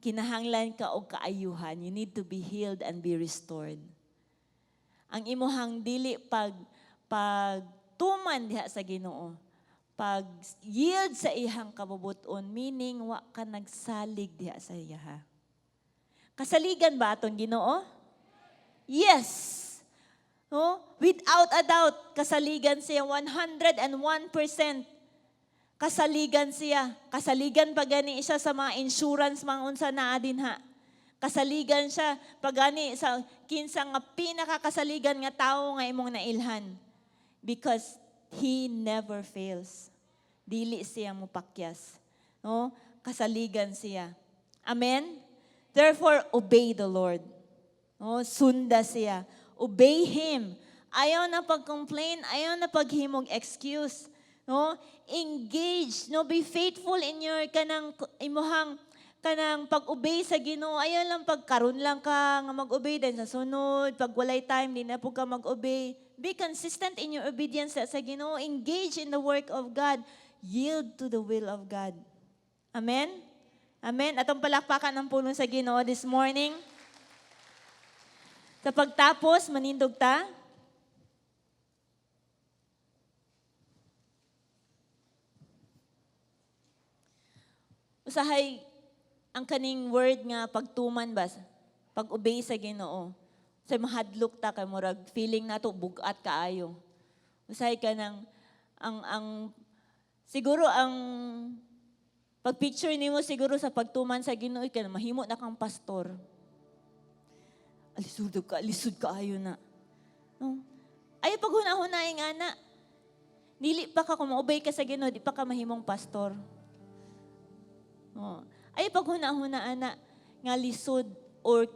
Kinahanglan ka og kaayuhan. You need to be healed and be restored. Ang imuhang dili pag pagtuman diha sa Ginoo, pag yield sa iyang kabubuton, meaning wa ka nagsalig diha sa iya. Kasaligan ba atong Ginoo? Yes. No? Without a doubt, kasaligan siya 101%. Kasaligan siya. Kasaligan pa gani siya sa mga insurance, mga unsa naa dinha. Kasaligan siya pa gani sa kinsa nga pinakakasaligan nga tawo nga imong nailhan. Because He never fails. Dili siya mupakyas. No? Kasaligan siya. Amen? Therefore, obey the Lord. No? Sunda siya. Obey Him. Ayaw na pag-complain, ayaw na paghimog excuse. No? Engage, no? Be faithful in your kanang imuhang kanang pag-obey sa Ginoo. Ayaw lang pagkaron lang ka nga mag-obey, then sa sunod pag walay time, di na pud ka mag-obey. Be consistent in your obedience sa Ginoo. Engage in the work of God. Yield to the will of God. Amen? Amen. Atong palakpakan ang pulong sa Ginoo this morning. Sa pagtapos, manindog ta. Usahay ang kaning word nga pagtuman ba, pag-obey sa Ginoo. Sa mahadlok ta kay murag feeling nato bugat kaayo. Usahay ka ng ang siguro ang pag-picture nimo siguro sa pagtuman sa Ginoo, kay mahimo na kang pastor. Alisod ka, lisod kaayo na. No? Ay paghuna-hunay nga na. Dili pa ka, kung obey ka sa Ginoo, di pa ka mahimong pastor. No. Ay paghuna-huna ana nga lisod or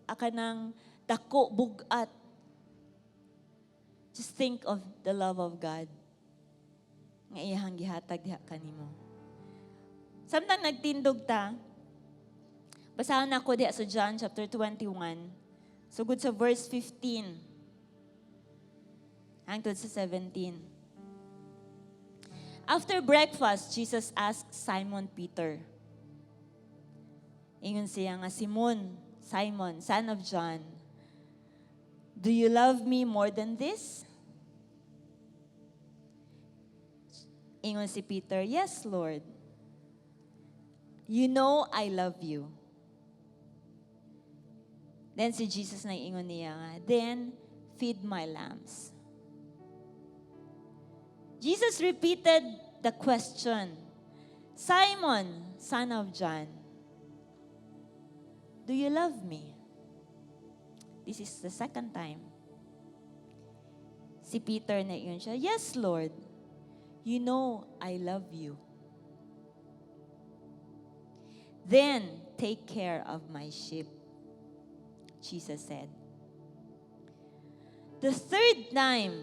akanang dako bugat. Just think of the love of God nga iyahang gihatag diha kanimo. Samtang nagtindog ta, basahan nako diha sa John chapter 21, sugod sa verse 15 hangtod sa 17. After breakfast, Jesus asked Simon Peter. Ingon siya nga, "Simon, Simon, son of John, do you love me more than this?" Ingon si Peter, "Yes, Lord. You know I love you." Then si Jesus na ingon niya nga, "Then feed my lambs." Jesus repeated the question, "Simon, son of John, do you love me?" This is the second time. Si Peter na ingon siya, "Yes, Lord. You know I love you." "Then take care of my sheep," Jesus said. The third time,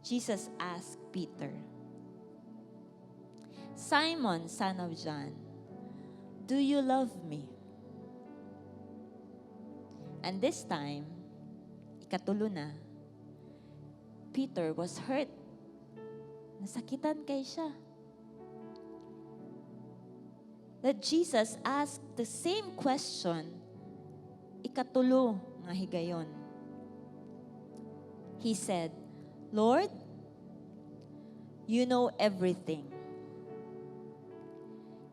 Jesus asked Peter, "Simon, son of John, do you love me?" And this time, ikatulo na, Peter was hurt. Nasakitan kay siya that Jesus asked the same question, ikatulo nga higayon. He said, "Lord, you know everything.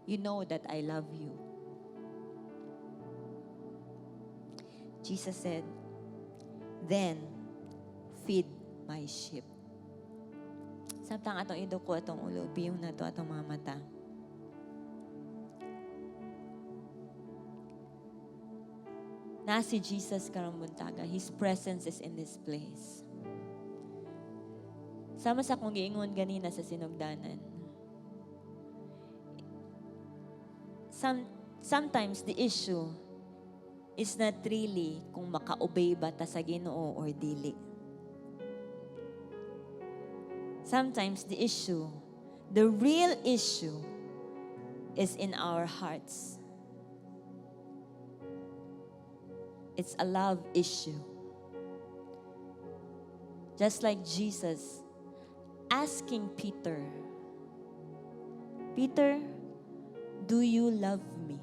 You know that I love you." Jesus said, "Then feed my sheep." Samtang atong iduko atong ulo, piyong nato atong mga mata. Na si Jesus karong buntaga. His presence is in this place. Sama sa akong giingon ganina sa sinugdanan. Sometimes the issue is not really kung maka-obey ba ta sa Ginoo or dili. Sometimes the issue, the real issue, is in our hearts. It's a love issue. Just like Jesus asking Peter, "Peter, do you love me?"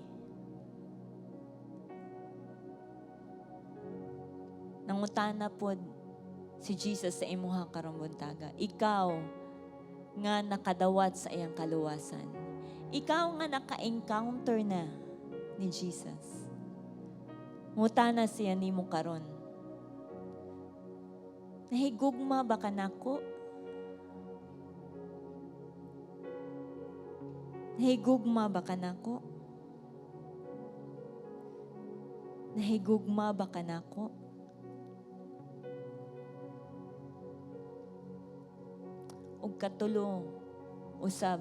Nangutana pod si Jesus sa imuha karong buntaga. Ikaw nga nakadawat sa iyang kaluwasan. Ikaw nga naka-encounter na ni Jesus. Ngutana siya nimo karon. Nahigugma ba ka nako? Nahigugma ba ka nako? Nahigugma ba ka nako? Ug katulo usab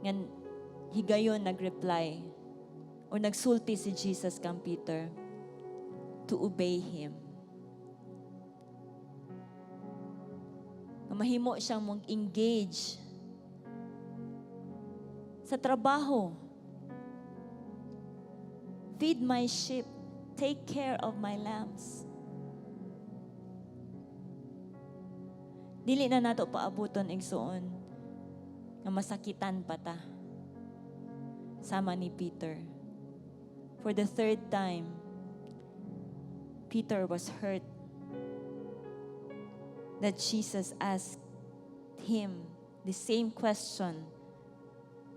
ngan higayon nag-reply o nagsulti si Jesus kang Peter to obey him. Nga mahimo siyang mag-engage sa trabaho. Feed my sheep, take care of my lambs. Dili na nato paabuton, igsuon, nga masakitan pa ta. Sama ni Peter. For the third time, Peter was hurt that Jesus asked him the same question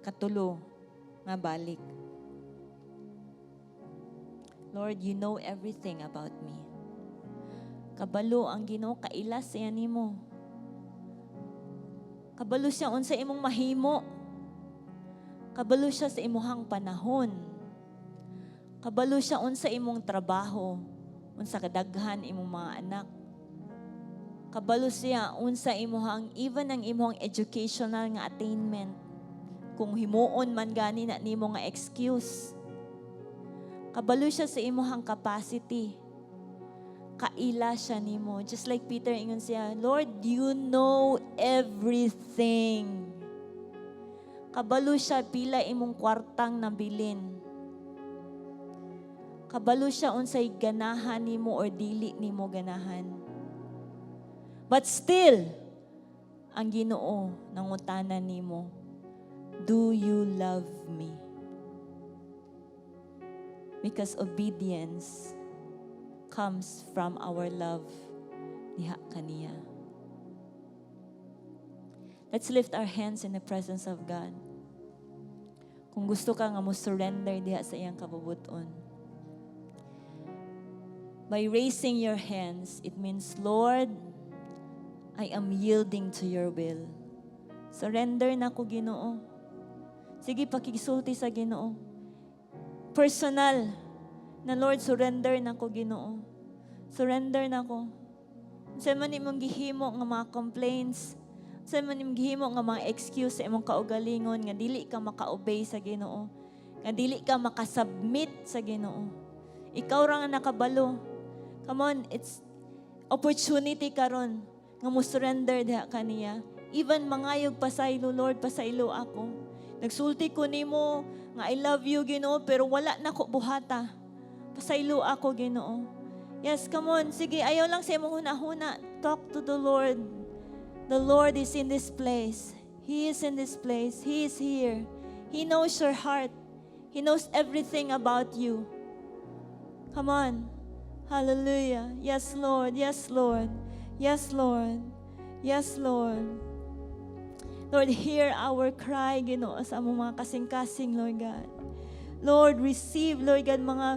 katulo nga balik. Lord, you know everything about me. Kabalo ang Ginoo, kaila siya nimo. Kabalo siya unsa imong mahimo. Kabalo siya sa imuhang panahon. Kabalo siya unsa imong trabaho, unsa kadaghan imong mga anak. Kabalo siya unsa imuhang, even ang imong educational nga attainment. Kung himuon man gani na nimo nga excuse. Kabalo siya sa imuhang capacity. Kaila siya nimo. Just like Peter, ingon siya, "Lord, you know everything." Kabalo siya pila imong kwartang nabilin. Kabalo siya unsay ganahan nimo or dili nimo ganahan. But still, ang Ginoo nangutana nimo, "Do you love me?" Because obedience comes from our love diha kaniya. Let's lift our hands in the presence of God. Kung gusto ka nga mo surrender diha sa iyang kabubuton. By raising your hands, it means, "Lord, I am yielding to your will. Surrender na ko, Ginoo." Sige, pakigsulti sa Ginoo. Personal na, "Lord, surrender na ko, Ginoo. Surrender na ko. Unsa man imong gihimo nga mga complaints, unsa man imong gihimo nga mga excuse sa imong kaugalingon nga dili ka maka-obey sa Ginoo, nga dili ka makasubmit sa Ginoo. Ikaw ra nga nakabalo. Come on, it's opportunity karon nga mo surrender diha kaniya. Even mangayog pasaylo, "Lord, pasaylo ako. Nagsulti ko nimo nga I love you, Ginoo, pero wala na ko buhata. Pasaylo ako, Ginoo." Yes, come on. Sige, ayaw lang sa imong hunahuna. Talk to the Lord. The Lord is in this place. He is in this place. He is here. He knows your heart. He knows everything about you. Come on. Hallelujah. Yes, Lord. Yes, Lord. Yes, Lord. Yes, Lord. Lord, hear our cry, Ginoo, sa among mga kasing-kasing, Lord God. Lord, receive, Lord God, mga,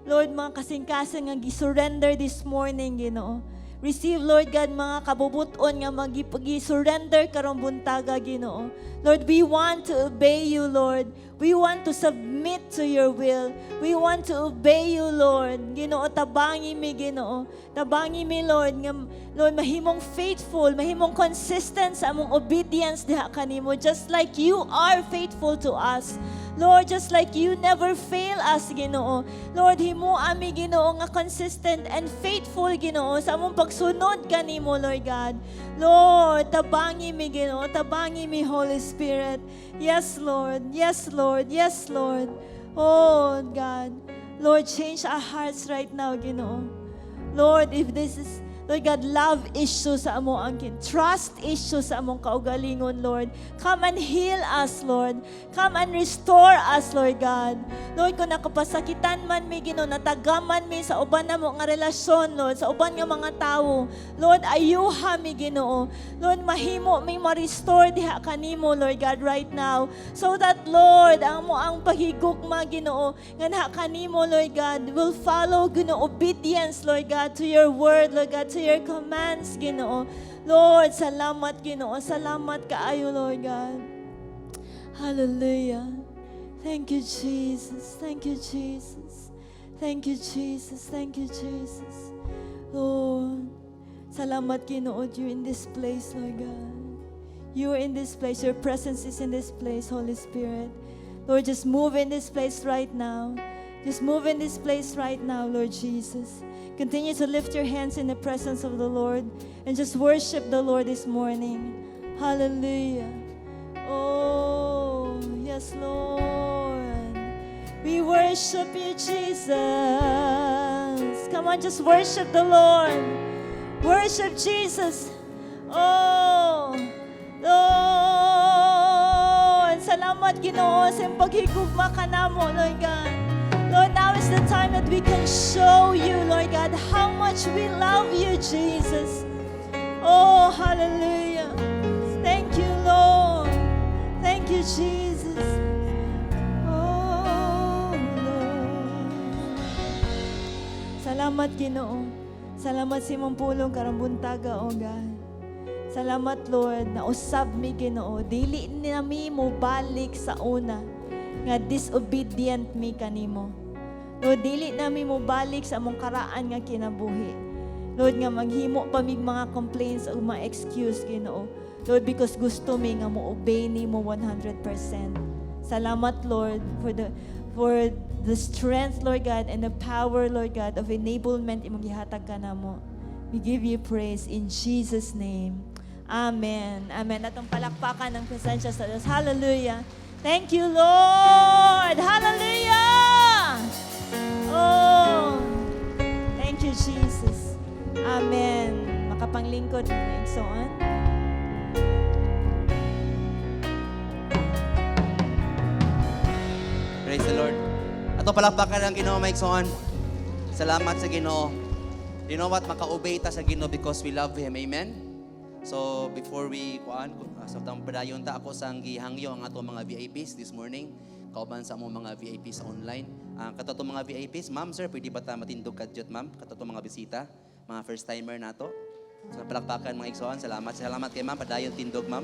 Lord, mga kasing-kasing nga gi-surrender this morning, Ginoo. Receive, Lord God, mga kabubuton nga mag-surrender karong buntaga, Ginoo. Lord, we want to obey you, Lord. We want to submit to your will. We want to obey you, Lord. Ginoo, tabangi mi, Ginoo. Tabangi mi, Lord, nga, Lord, mahimong faithful, mahimong consistent sa among obedience diha kanimo, just like you are faithful to us. Lord, just like you never fail us, Ginoo. Lord, himo ami, Ginoo, nga consistent and faithful, Ginoo, sa among pagsunod kanimo, Lord God. Lord, tabangi mi, Ginoo, tabangi mi, Holy Spirit. Yes, Lord. Yes, Lord. Yes, Lord. Oh, God. Lord, change our hearts right now, Ginoo. Lord, if this is, Lord God, love issue sa amo ang trust issue sa among kaugalingon, Lord. Come and heal us, Lord. Come and restore us, Lord God. Lord, kung nakapasakitan man mi, Ginoo, natagaman mi sa uban namo nga relasyon, Lord, sa uban nga mga tawo. Lord, ayuha mi, Ginoo. Lord, mahimo mi ma-restore diha kanimo, Lord God, right now. So that, Lord, ang mo ang paghigugma, Ginoo, nga naha kanimo, Lord God, will follow, Ginoo, obedience, Lord God, to your word, Lord God, to to your commands, Ginoo. Lord, salamat, Ginoo. Salamat kaayo, Lord God. Hallelujah. Thank you, Jesus. Thank you, Jesus. Thank you, Jesus. Thank you, Jesus. Lord, salamat, Ginoo, you're in this place, Lord God. You are in this place. Your presence is in this place, Holy Spirit. Lord, just move in this place right now. Just move in this place right now, Lord Jesus. Continue to lift your hands in the presence of the Lord and just worship the Lord this morning. Hallelujah. Oh, yes, Lord. We worship you, Jesus. Come on, just worship the Lord. Worship Jesus. Oh, Lord. Salamat, Ginoo, sa iyong paghigugma kanamo, Lord God. Lord, now is the time that we can show you, Lord God, how much we love you, Jesus. Oh, hallelujah. Thank you, Lord. Thank you, Jesus. Oh, Lord. Salamat, Ginoo. Salamat sa imong pulong karong buntaga, O God. Salamat, Lord, na usab mi, Ginoo. Dili na mi mo balik sa una nga disobedient mi kanimo. Lord, dili na mi mo balik sa among karaan nga kinabuhi. Lord, nga maghimo pa mig mga complaints o mga excuse, Ginoo. Lord, because gusto mi nga mo obey nimo 100%. Salamat, Lord, for the strength, Lord God, and the power, Lord God, of enablement imong gihatag kanamo. We give you praise in Jesus' name. Amen. Amen. Atong palakpakan ng presensya sa Diyos. Hallelujah. Thank you, Lord. Hallelujah. Oh, thank you, Jesus. Amen. Makapanglingkod na igsoon. Praise the Lord. Ato palakpakan ang Ginoo, mga igsoon. Salamat sa Ginoo. You know what? Maka-obey ta sa Ginoo because we love Him. Amen? So, before we kuan, sa tang padayon ta, ako sang gihangyo ang ato mga VIPs this morning. Kauban sa among mga VIPs online. Kato ato mga VIPs, ma'am, sir, pwede ba ta matindog kadyot, ma'am? Kato ato mga bisita, mga first timer nato. So, palakpakan, mga igsoon. Salamat. Salamat kay ma'am. Padayon tindog, ma'am.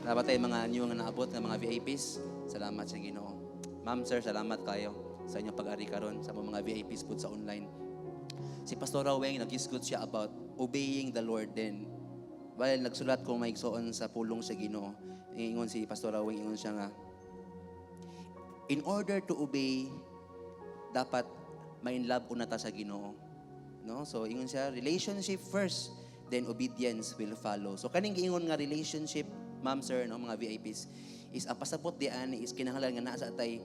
Salamat tayo mga new nga naabot nga mga VIPs. Salamat sa Ginoo. Ma'am, sir, salamat kayo sa inyong pag-ari karon sa among mga VIPs pud sa online. Si Pastor Weng, nag-discuss siya about obeying the Lord din. While nagsulat ko, mga igsoon, sa pulong sa Ginoo, ingon si Pastor Weng, ingon siya nga, in order to obey, dapat ma-in love una ta sa Ginoo. No? So ingon siya, relationship first, then obedience will follow. So kaning giingon nga relationship, ma'am, sir, no, mga VIPs, is ang pasabot di ani is kinahanglan nga naa sa atay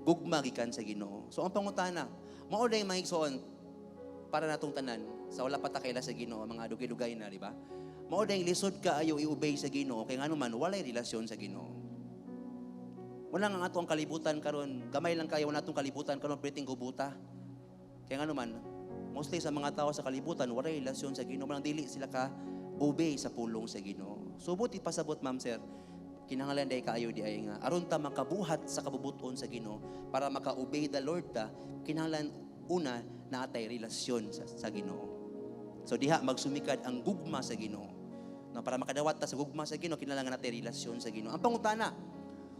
gugma gikan sa Ginoo. So ang pangutana, mao day, mga igsoon, para natong tanan sa wala pa ta kaila sa Ginoo, mga dugay-dugay na, di ba? Mao day lisod kaayo i-obey sa Ginoo kay ngano man walay relasyon sa Ginoo. Wala nga ato ang kalibutan karon, gamay lang kayo wala atong kalibutan karon perting gubuta. Kaya ngano man, mostly sa mga tao sa kalibutan walay relasyon sa Ginoo, malang dili sila ka obey sa pulong sa Ginoo. So buot ipasabot, ma'am, sir, kinahanglan day kaayo di ay nga aron ta makabuhat sa kabubuton sa Ginoo, para maka-obey the Lord ta, kinahanglan una na atay relasyon sa Ginoo. So diha magsumikad ang gugma sa Ginoo. No, para makadawat ta sa gugma sa Ginoo, kinahanglan natay relasyon sa Ginoo. Ang pangutana,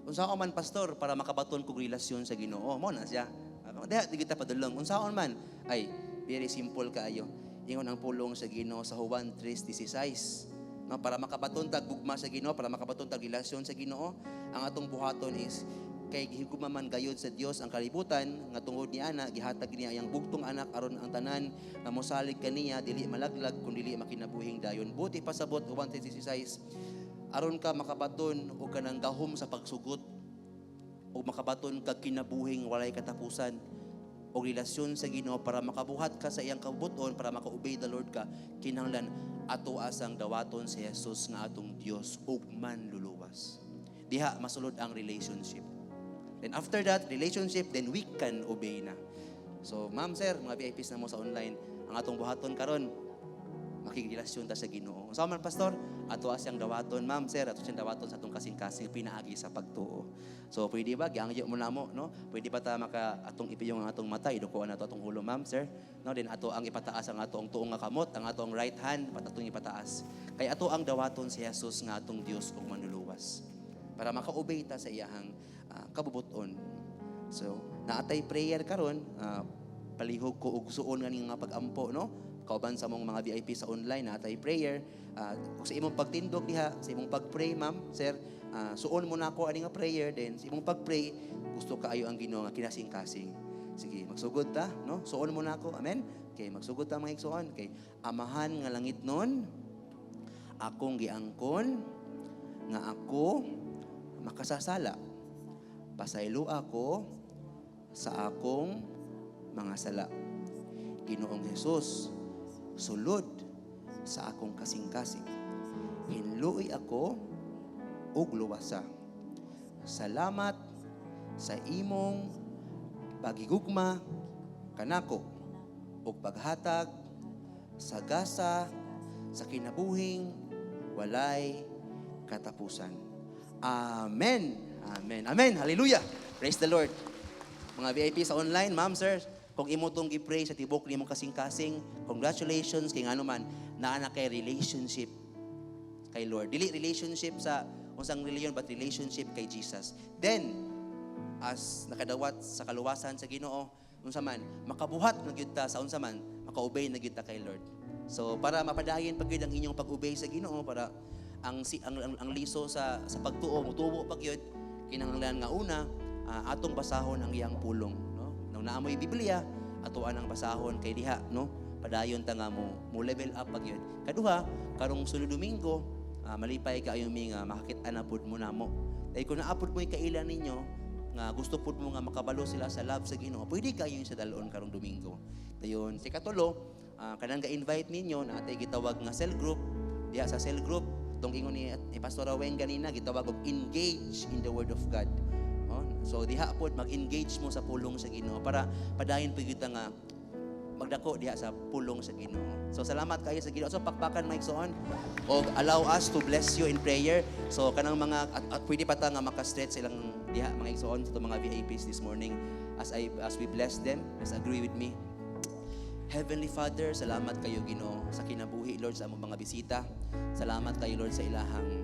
unsaon man, pastor, para makabaton kog relasyon sa Ginoo? Mo na siya. Diha di kita padulong. Unsaon man? Ay, very simple kaayo. Ingon ang pulong sa Ginoo sa Juan 3:16. No, para makabaton tag gugma sa Ginoo, para makabaton tag relasyon sa Ginoo, ang atong buhaton is kay gihigugma man gayud sa Dios ang kalibutan nga tungod ni ana gihatag niya ang bugtong anak aron ang tanan nga mosalig kaniya dili malaglag kun dili makinabuhing dayon. Buot ipasabot, Juan 3:16, aron ka makabaton og kanang gahom sa pagsugot o makabaton kag kinabuhing walay katapusan o relasyon sa Ginoo, para makabuhat ka sa iyang kabubuton, para maka-obey the Lord ka, kinahanglan ato asang dawaton si Jesus nga atong Dios ug manluluwas. Diha masulod ang relationship. Then after that relationship, then we can obey na. So ma'am, sir, mga VIPs na mo sa online, ang atong buhaton karon, Makigrelasyon ta sa Ginoo. Unsa man, pastor? Ato siyang dawaton, ma'am, sir, ato siyang dawaton sa atong kasing-kasing pinaagi sa pagtuo. So pwede ba giangyo mo namo, no? Pwede ba ta maka atong ipiyong ang atong mata, idukoan nato atong ulo, ma'am, sir? No, then ato ang ipataas ang atong tuong nga kamot, ang atong right hand, patatong ipataas. Kay ato ang dawaton si Jesus nga atong Dios ug manluluwas. Para maka-obey ta sa iyahang kabubuton. So, naatay prayer karon, palihog ko og suon nga ning nga pag-ampo, no? Kauban sa mong mga VIP sa online, naatay prayer. Ug sa imong pagtindog diha, sa imong pag-pray, ma'am, sir, suon mo na ako ani nga prayer, then sa imong pag-pray, gusto kaayo ang Ginoo nga kinasing-kasing. Sige, magsugod ta, no? Suon mo na ako. Amen. Okay, magsugod ta, mga igsoon. Okay. Amahan nga langit nun, akong giangkon nga ako makasasala. Pasaylo ako sa akong mga sala. Ginoong Hesus, sulod sa akong kasing-kasing. Hinlui ako ug luwasa. Salamat sa imong pagigugma kanako ug paghatag sa gasa sa kinabuhing walay katapusan. Amen. Amen. Amen. Hallelujah. Praise the Lord. Mga VIP sa online, ma'am, sir, kung imo tong gi-pray sa tibok nimong kasing-kasing, congratulations kay ngano man naa na kay relationship kay Lord. Dili relationship sa unsang religion, but relationship kay Jesus. Then as nakadawat sa kaluwasan sa Ginoo, unsa man, makabuhat na gyud ta sa unsa man, maka-obey na gyud ta kay Lord. So para mapadayon pa gyud ang inyong pag-obey sa Ginoo, para ang si ang liso sa pagtuo mutubo pa gyud, kinahanglan nga una, atong basahon ang iyang pulong, no? Nang naa moy Biblia, ato ang basahon kay diha, no, padayon ta nga mo level up pa gyud. Kaduha, karong sulod Domingo, malipay kaayo mi nga makakit-an na pud mo namo. Dahil kung naa pud mo'y kaila ninyo nga gusto pud mo nga makabalo sila sa love sa Ginoo, pwede kayo sa dalon karong Domingo. Dayon si katulo, kanang ga-invite ninyo na atay gitawag nga cell group. Diha sa cell group, tong ingon ni Pastor Wen ganina, gitawag og engage in the word of God. Oh, so diha pod mag-engage mo sa pulong sa Ginoo para padayon pud kita nga magdako diha sa pulong sa Ginoo. So salamat kayo sa Ginoo. So pakpakan, mga igsoon, og allow us to bless you in prayer. So kanang mga at pwede pa ta nga maka-stretch silang diha, mga igsoon, sa mga VIPs this morning as we bless them. Just agree with me. Heavenly Father, salamat kayo, Ginoo, sa kinabuhi, Lord, sa among mga bisita. Salamat kayo, Lord, sa ilahang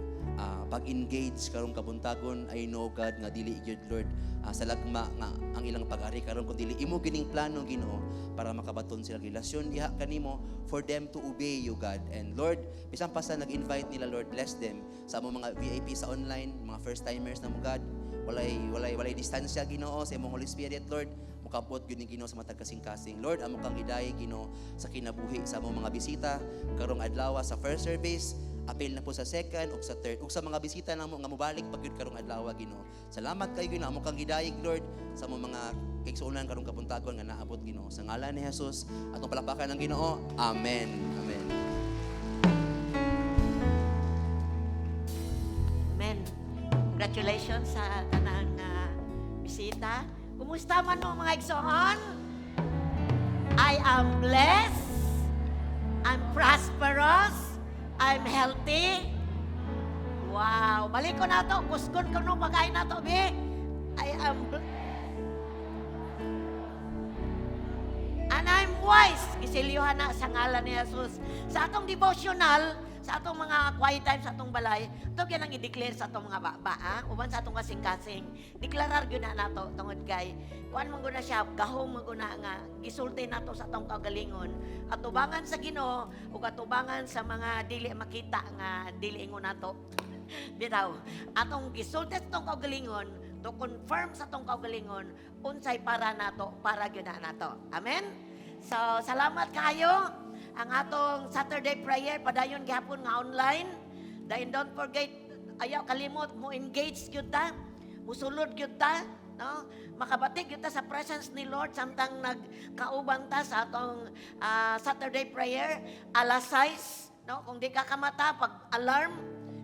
pag-engage karong kabuntagon. I know, God, nga dili gyud, Lord, sa lagma nga ang ilang pag-ari karon kun dili imo gining plano, Ginoo, para makabaton sila relasyon diha kanimo, for them to obey you, God. And Lord, bisan pa sa nag-invite nila, Lord, bless them. Sa among mga VIP sa online, mga first timers na mo, God, walay distansya, Ginoo, sa imong Holy Spirit, Lord, mukabot gyud ni Ginoo sa matag kasing-kasing. Lord, amo kang gidayeg, Ginoo, sa kinabuhi sa among mga bisita karong adlaw sa first service, apil na po sa second ug sa third ug sa mga bisita namo nga mobalik pa gyud karong adlaw, Ginoo. Salamat kayo, Ginoo. Amo kang gidayeg, Lord, sa among mga kaigsuonan karong kabuntagon nga naabot, Ginoo. Sa ngalan ni Jesus, atong palakpakan ang Ginoo. Amen. Amen. Amen. Congratulations sa tanang bisita. Kumusta man mo, mga igsoon? I am blessed. I'm prosperous. I'm healthy. Wow. Balik ko na to. Kusgon ko nung pagkain na to, bi. I am And I'm wise. Gisilihan na sa ngalan ni Jesus. Sa atong devotional, sa atong mga quiet time sa atong balay, ito yan ang i-declare sa atong mga baba, ha? Uban sa atong kasing-kasing. Deklarar gyud na nato tungod kay kuan man guna siya, gahom man guna nga gisulti nato sa atong kaugalingon. Atubangan sa Ginoo ug atubangan sa mga dili makita nga dili ingon nato. Bitaw, atong gisulti sa atong kaugalingon to confirm sa atong kaugalingon unsay para nato, para gyud na nato. Amen? So, salamat kayo. Ang atong Saturday prayer padayon gihapon nga online. Dahil don't forget, ayaw kalimot mo engage gyud ta, musulod gyud ta, no? Makabatik gyud ta sa presence ni Lord samtang nagkauban ta sa atong Saturday prayer alas 6, no? Kung di ka kamata, pag alarm,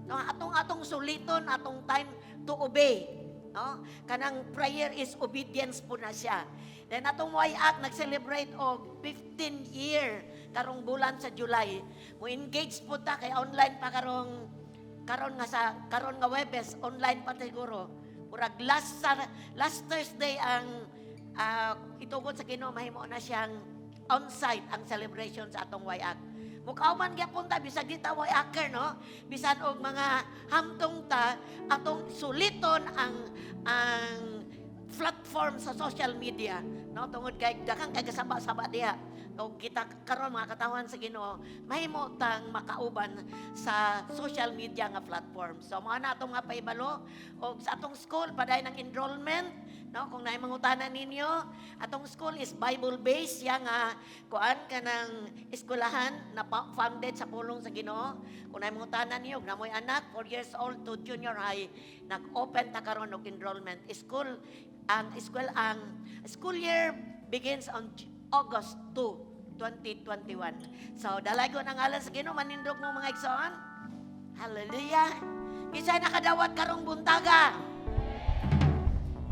no? Atong atong suliton atong time to obey, no? Kanang prayer is obedience po na siya. Then atong WIAC nag-celebrate og 15 year karong bulan sa July. Mo engage po ta kay online pa karong karon nga sa karon nga Webes, online pa siguro. Murag last Thursday ang itugod sa Ginoo, mahimo na siyang on-site ang celebration sa atong WIAC. Mukauman gyapon ta bisag di ta WIACer, no? Bisan og mga hamtong ta, atong suliton ang platform sa social media, no, tungod kay daghang kay kasaba-saba diha. Og kita karon, mga katawhan sa Ginoo, mahimo tang makauban sa social media nga platform. So mao na atong nga pahibalo. Og sa atong school, padayon ang enrollment, no, kung naay mangutana ninyo. Atong school is Bible based siya nga kuan, kanang eskwelahan na founded sa pulong sa Ginoo. Kung naay mangutana niyo, naa moy anak 4 years old to junior high, nag-open ta karon og enrollment. School ang school ang school year begins on August 2, 2021. So, dalaygon ang ngalan sa Ginoo, manindog mo, mga igsoon. Hallelujah. Kinsa nakadawat karong buntaga?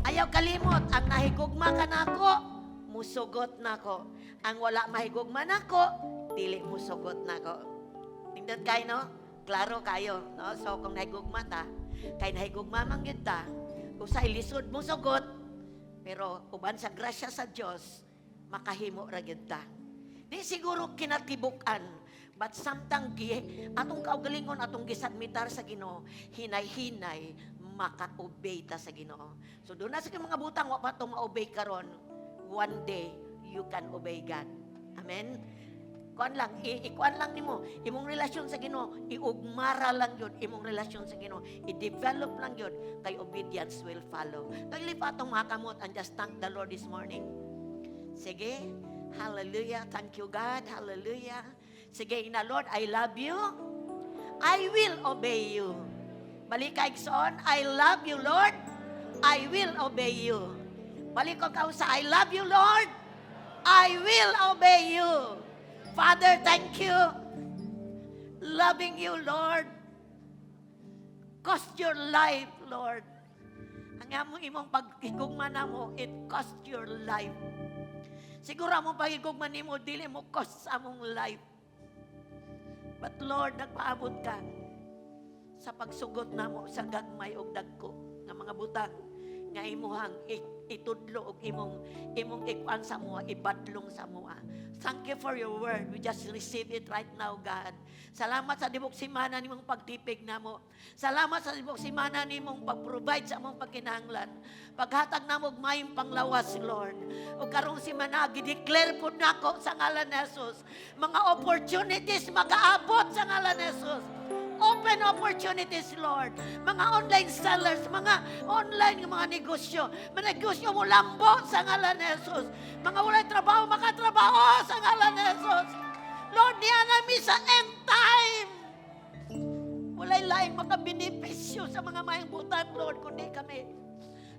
Ayaw kalimot, ang nahigugma kanako, musugot nako. Ang wala mahigugma nako, dili musugot nako. Tingnan kayo, no? Klaro kayo, no? So, kung nahigugma ta, kay nahigugma man gyud ta, usay lisod mo sugot, pero uban sa grasya sa Dios, makahimo ra gyud ta. Di siguro kinatibuk-an, but samtang atong kaugalingon, atong gisubmitar sa Ginoo, hinay-hinay maka-obey ta sa Ginoo. So doon na sa mga butang wa pa to ma-obey karon, one day you can obey God. Amen. Kuan lang, ikuan lang nimo, imong relasyon sa Ginoo, iugmara lang yun, imong relasyon sa Ginoo, i-develop lang yun, kay obedience will follow. Taglipa atong mga kamot and just thank the Lord this morning. Sige, hallelujah, thank you, God, hallelujah. Sige na, "Lord, I love you. I will obey you." Balik ka, igsoon, "I love you, Lord. I will obey you." Balik ko kausa, "I love you, Lord. I will obey you." Father, thank you. Loving you, Lord, cost your life, Lord. Ang among imong paghigugma namo, it cost your life. Siguro among paghigugma nimo, dili mo cost sa among life. But Lord, nagpaabot ka sa pagsugot namo sa gagmay og dagko nga mga butang nga imuhang itudlo og imong ikuan sa amoa, ibadlong sa amoa. Thank you for your word. We just receive it right now, God. Salamat sa tibok simana nimong pagtipig namo. Salamat sa tibok simana nimong pag-provide sa among pagkinahanglan. Paghatag namo og maayong panglawas, Lord. O karong simana, gideclare po nako sa ngalan ni Jesus. Mga opportunities magaabot sa ngalan ni Jesus. Open opportunities, Lord. Mga online sellers, mga online nga mga negosyo. Mga negosyo mo lambo sa ngalan ni Jesus. Mga walay trabaho, makatrabaho sa ngalan ni Jesus. Lord, niya nami sa end time. Walay laing makabenepisyo sa mga maayong butang, Lord, kundi kami.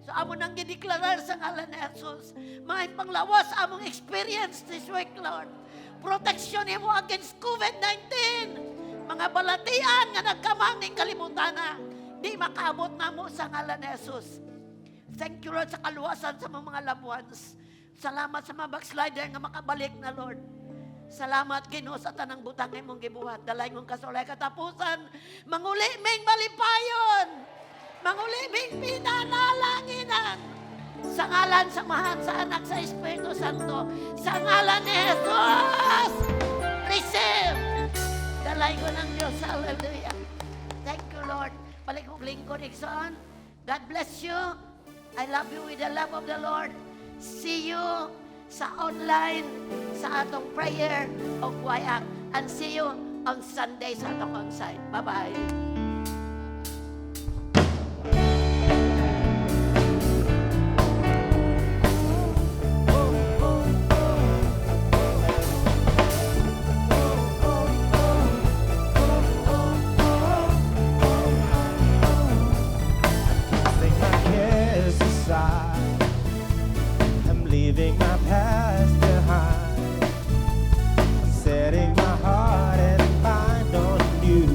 So amo nang gideklarar sa ngalan ni Jesus. Maayong panglawas among experience this week, Lord. Protection nimo against COVID-19. Mga balatian nga nagkamang ning kalibutan na, di makaabot namo sa ngalan ni Jesus. Thank you, Lord, sa kaluwasan sa mga loved ones. Salamat sa mga backslider nga makabalik na, Lord. Salamat, Ginoo, sa tanang butang imong gibuhat. Dalaygon ka sa walay katapusan. Manguli ming malipayon. Manguli ming pinanalanginan. Sa ngalan sa Amahan, sa Anak, sa Espiritu Santo. Sa ngalan ni Jesus. Receive. Dalaygon ang Diyos. Hallelujah. Thank you, Lord. Balik kong lingkod, igsoon. God bless you. I love you with the love of the Lord. See you sa online, sa atong prayer o kwayak. And see you on Sunday sa atong on-site. Bye-bye. Casting my cares aside. I'm leaving my past behind. I'm setting my heart and mind on you,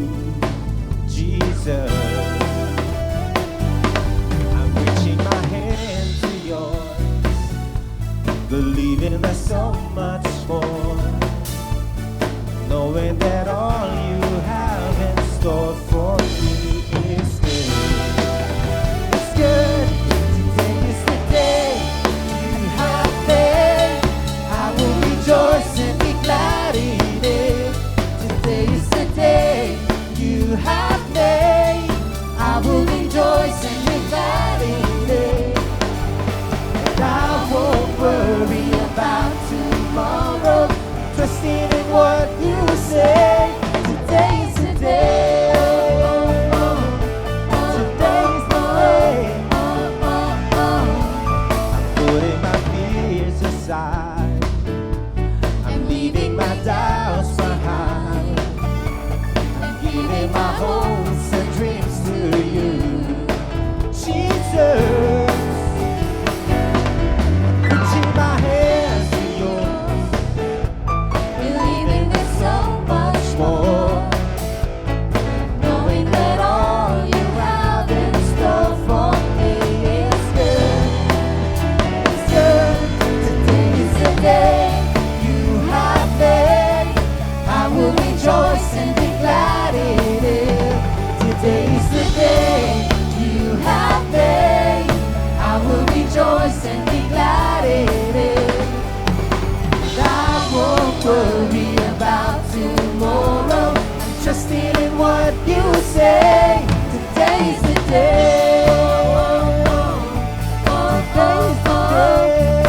so much more. Knowing that all you have in store for me is good. It's good. Today is the day you have made. I will rejoice and be glad in it. Today is the day you have made. I will rejoice and be glad in it. And I won't worry about tomorrow. Trusting in what you say. Today is the day. Today is the day. I'm putting my fears aside. I'm leaving my doubts behind. I'm giving my hopes and dreams to you, Jesus. Reaching my hands to yours, Believing there's so much more. Knowing that all you have in store for me is good. It's good. Today is the day you have made. I will rejoice and be glad in it. Today is the day you have made. I will rejoice and be glad in it. And I won't worry about tomorrow. I'm trusting in what you say. Today is the day. Today is the day.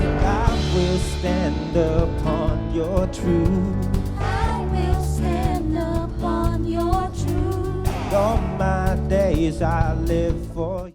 I will stand upon your truth. I will stand upon your truth. All my days I live for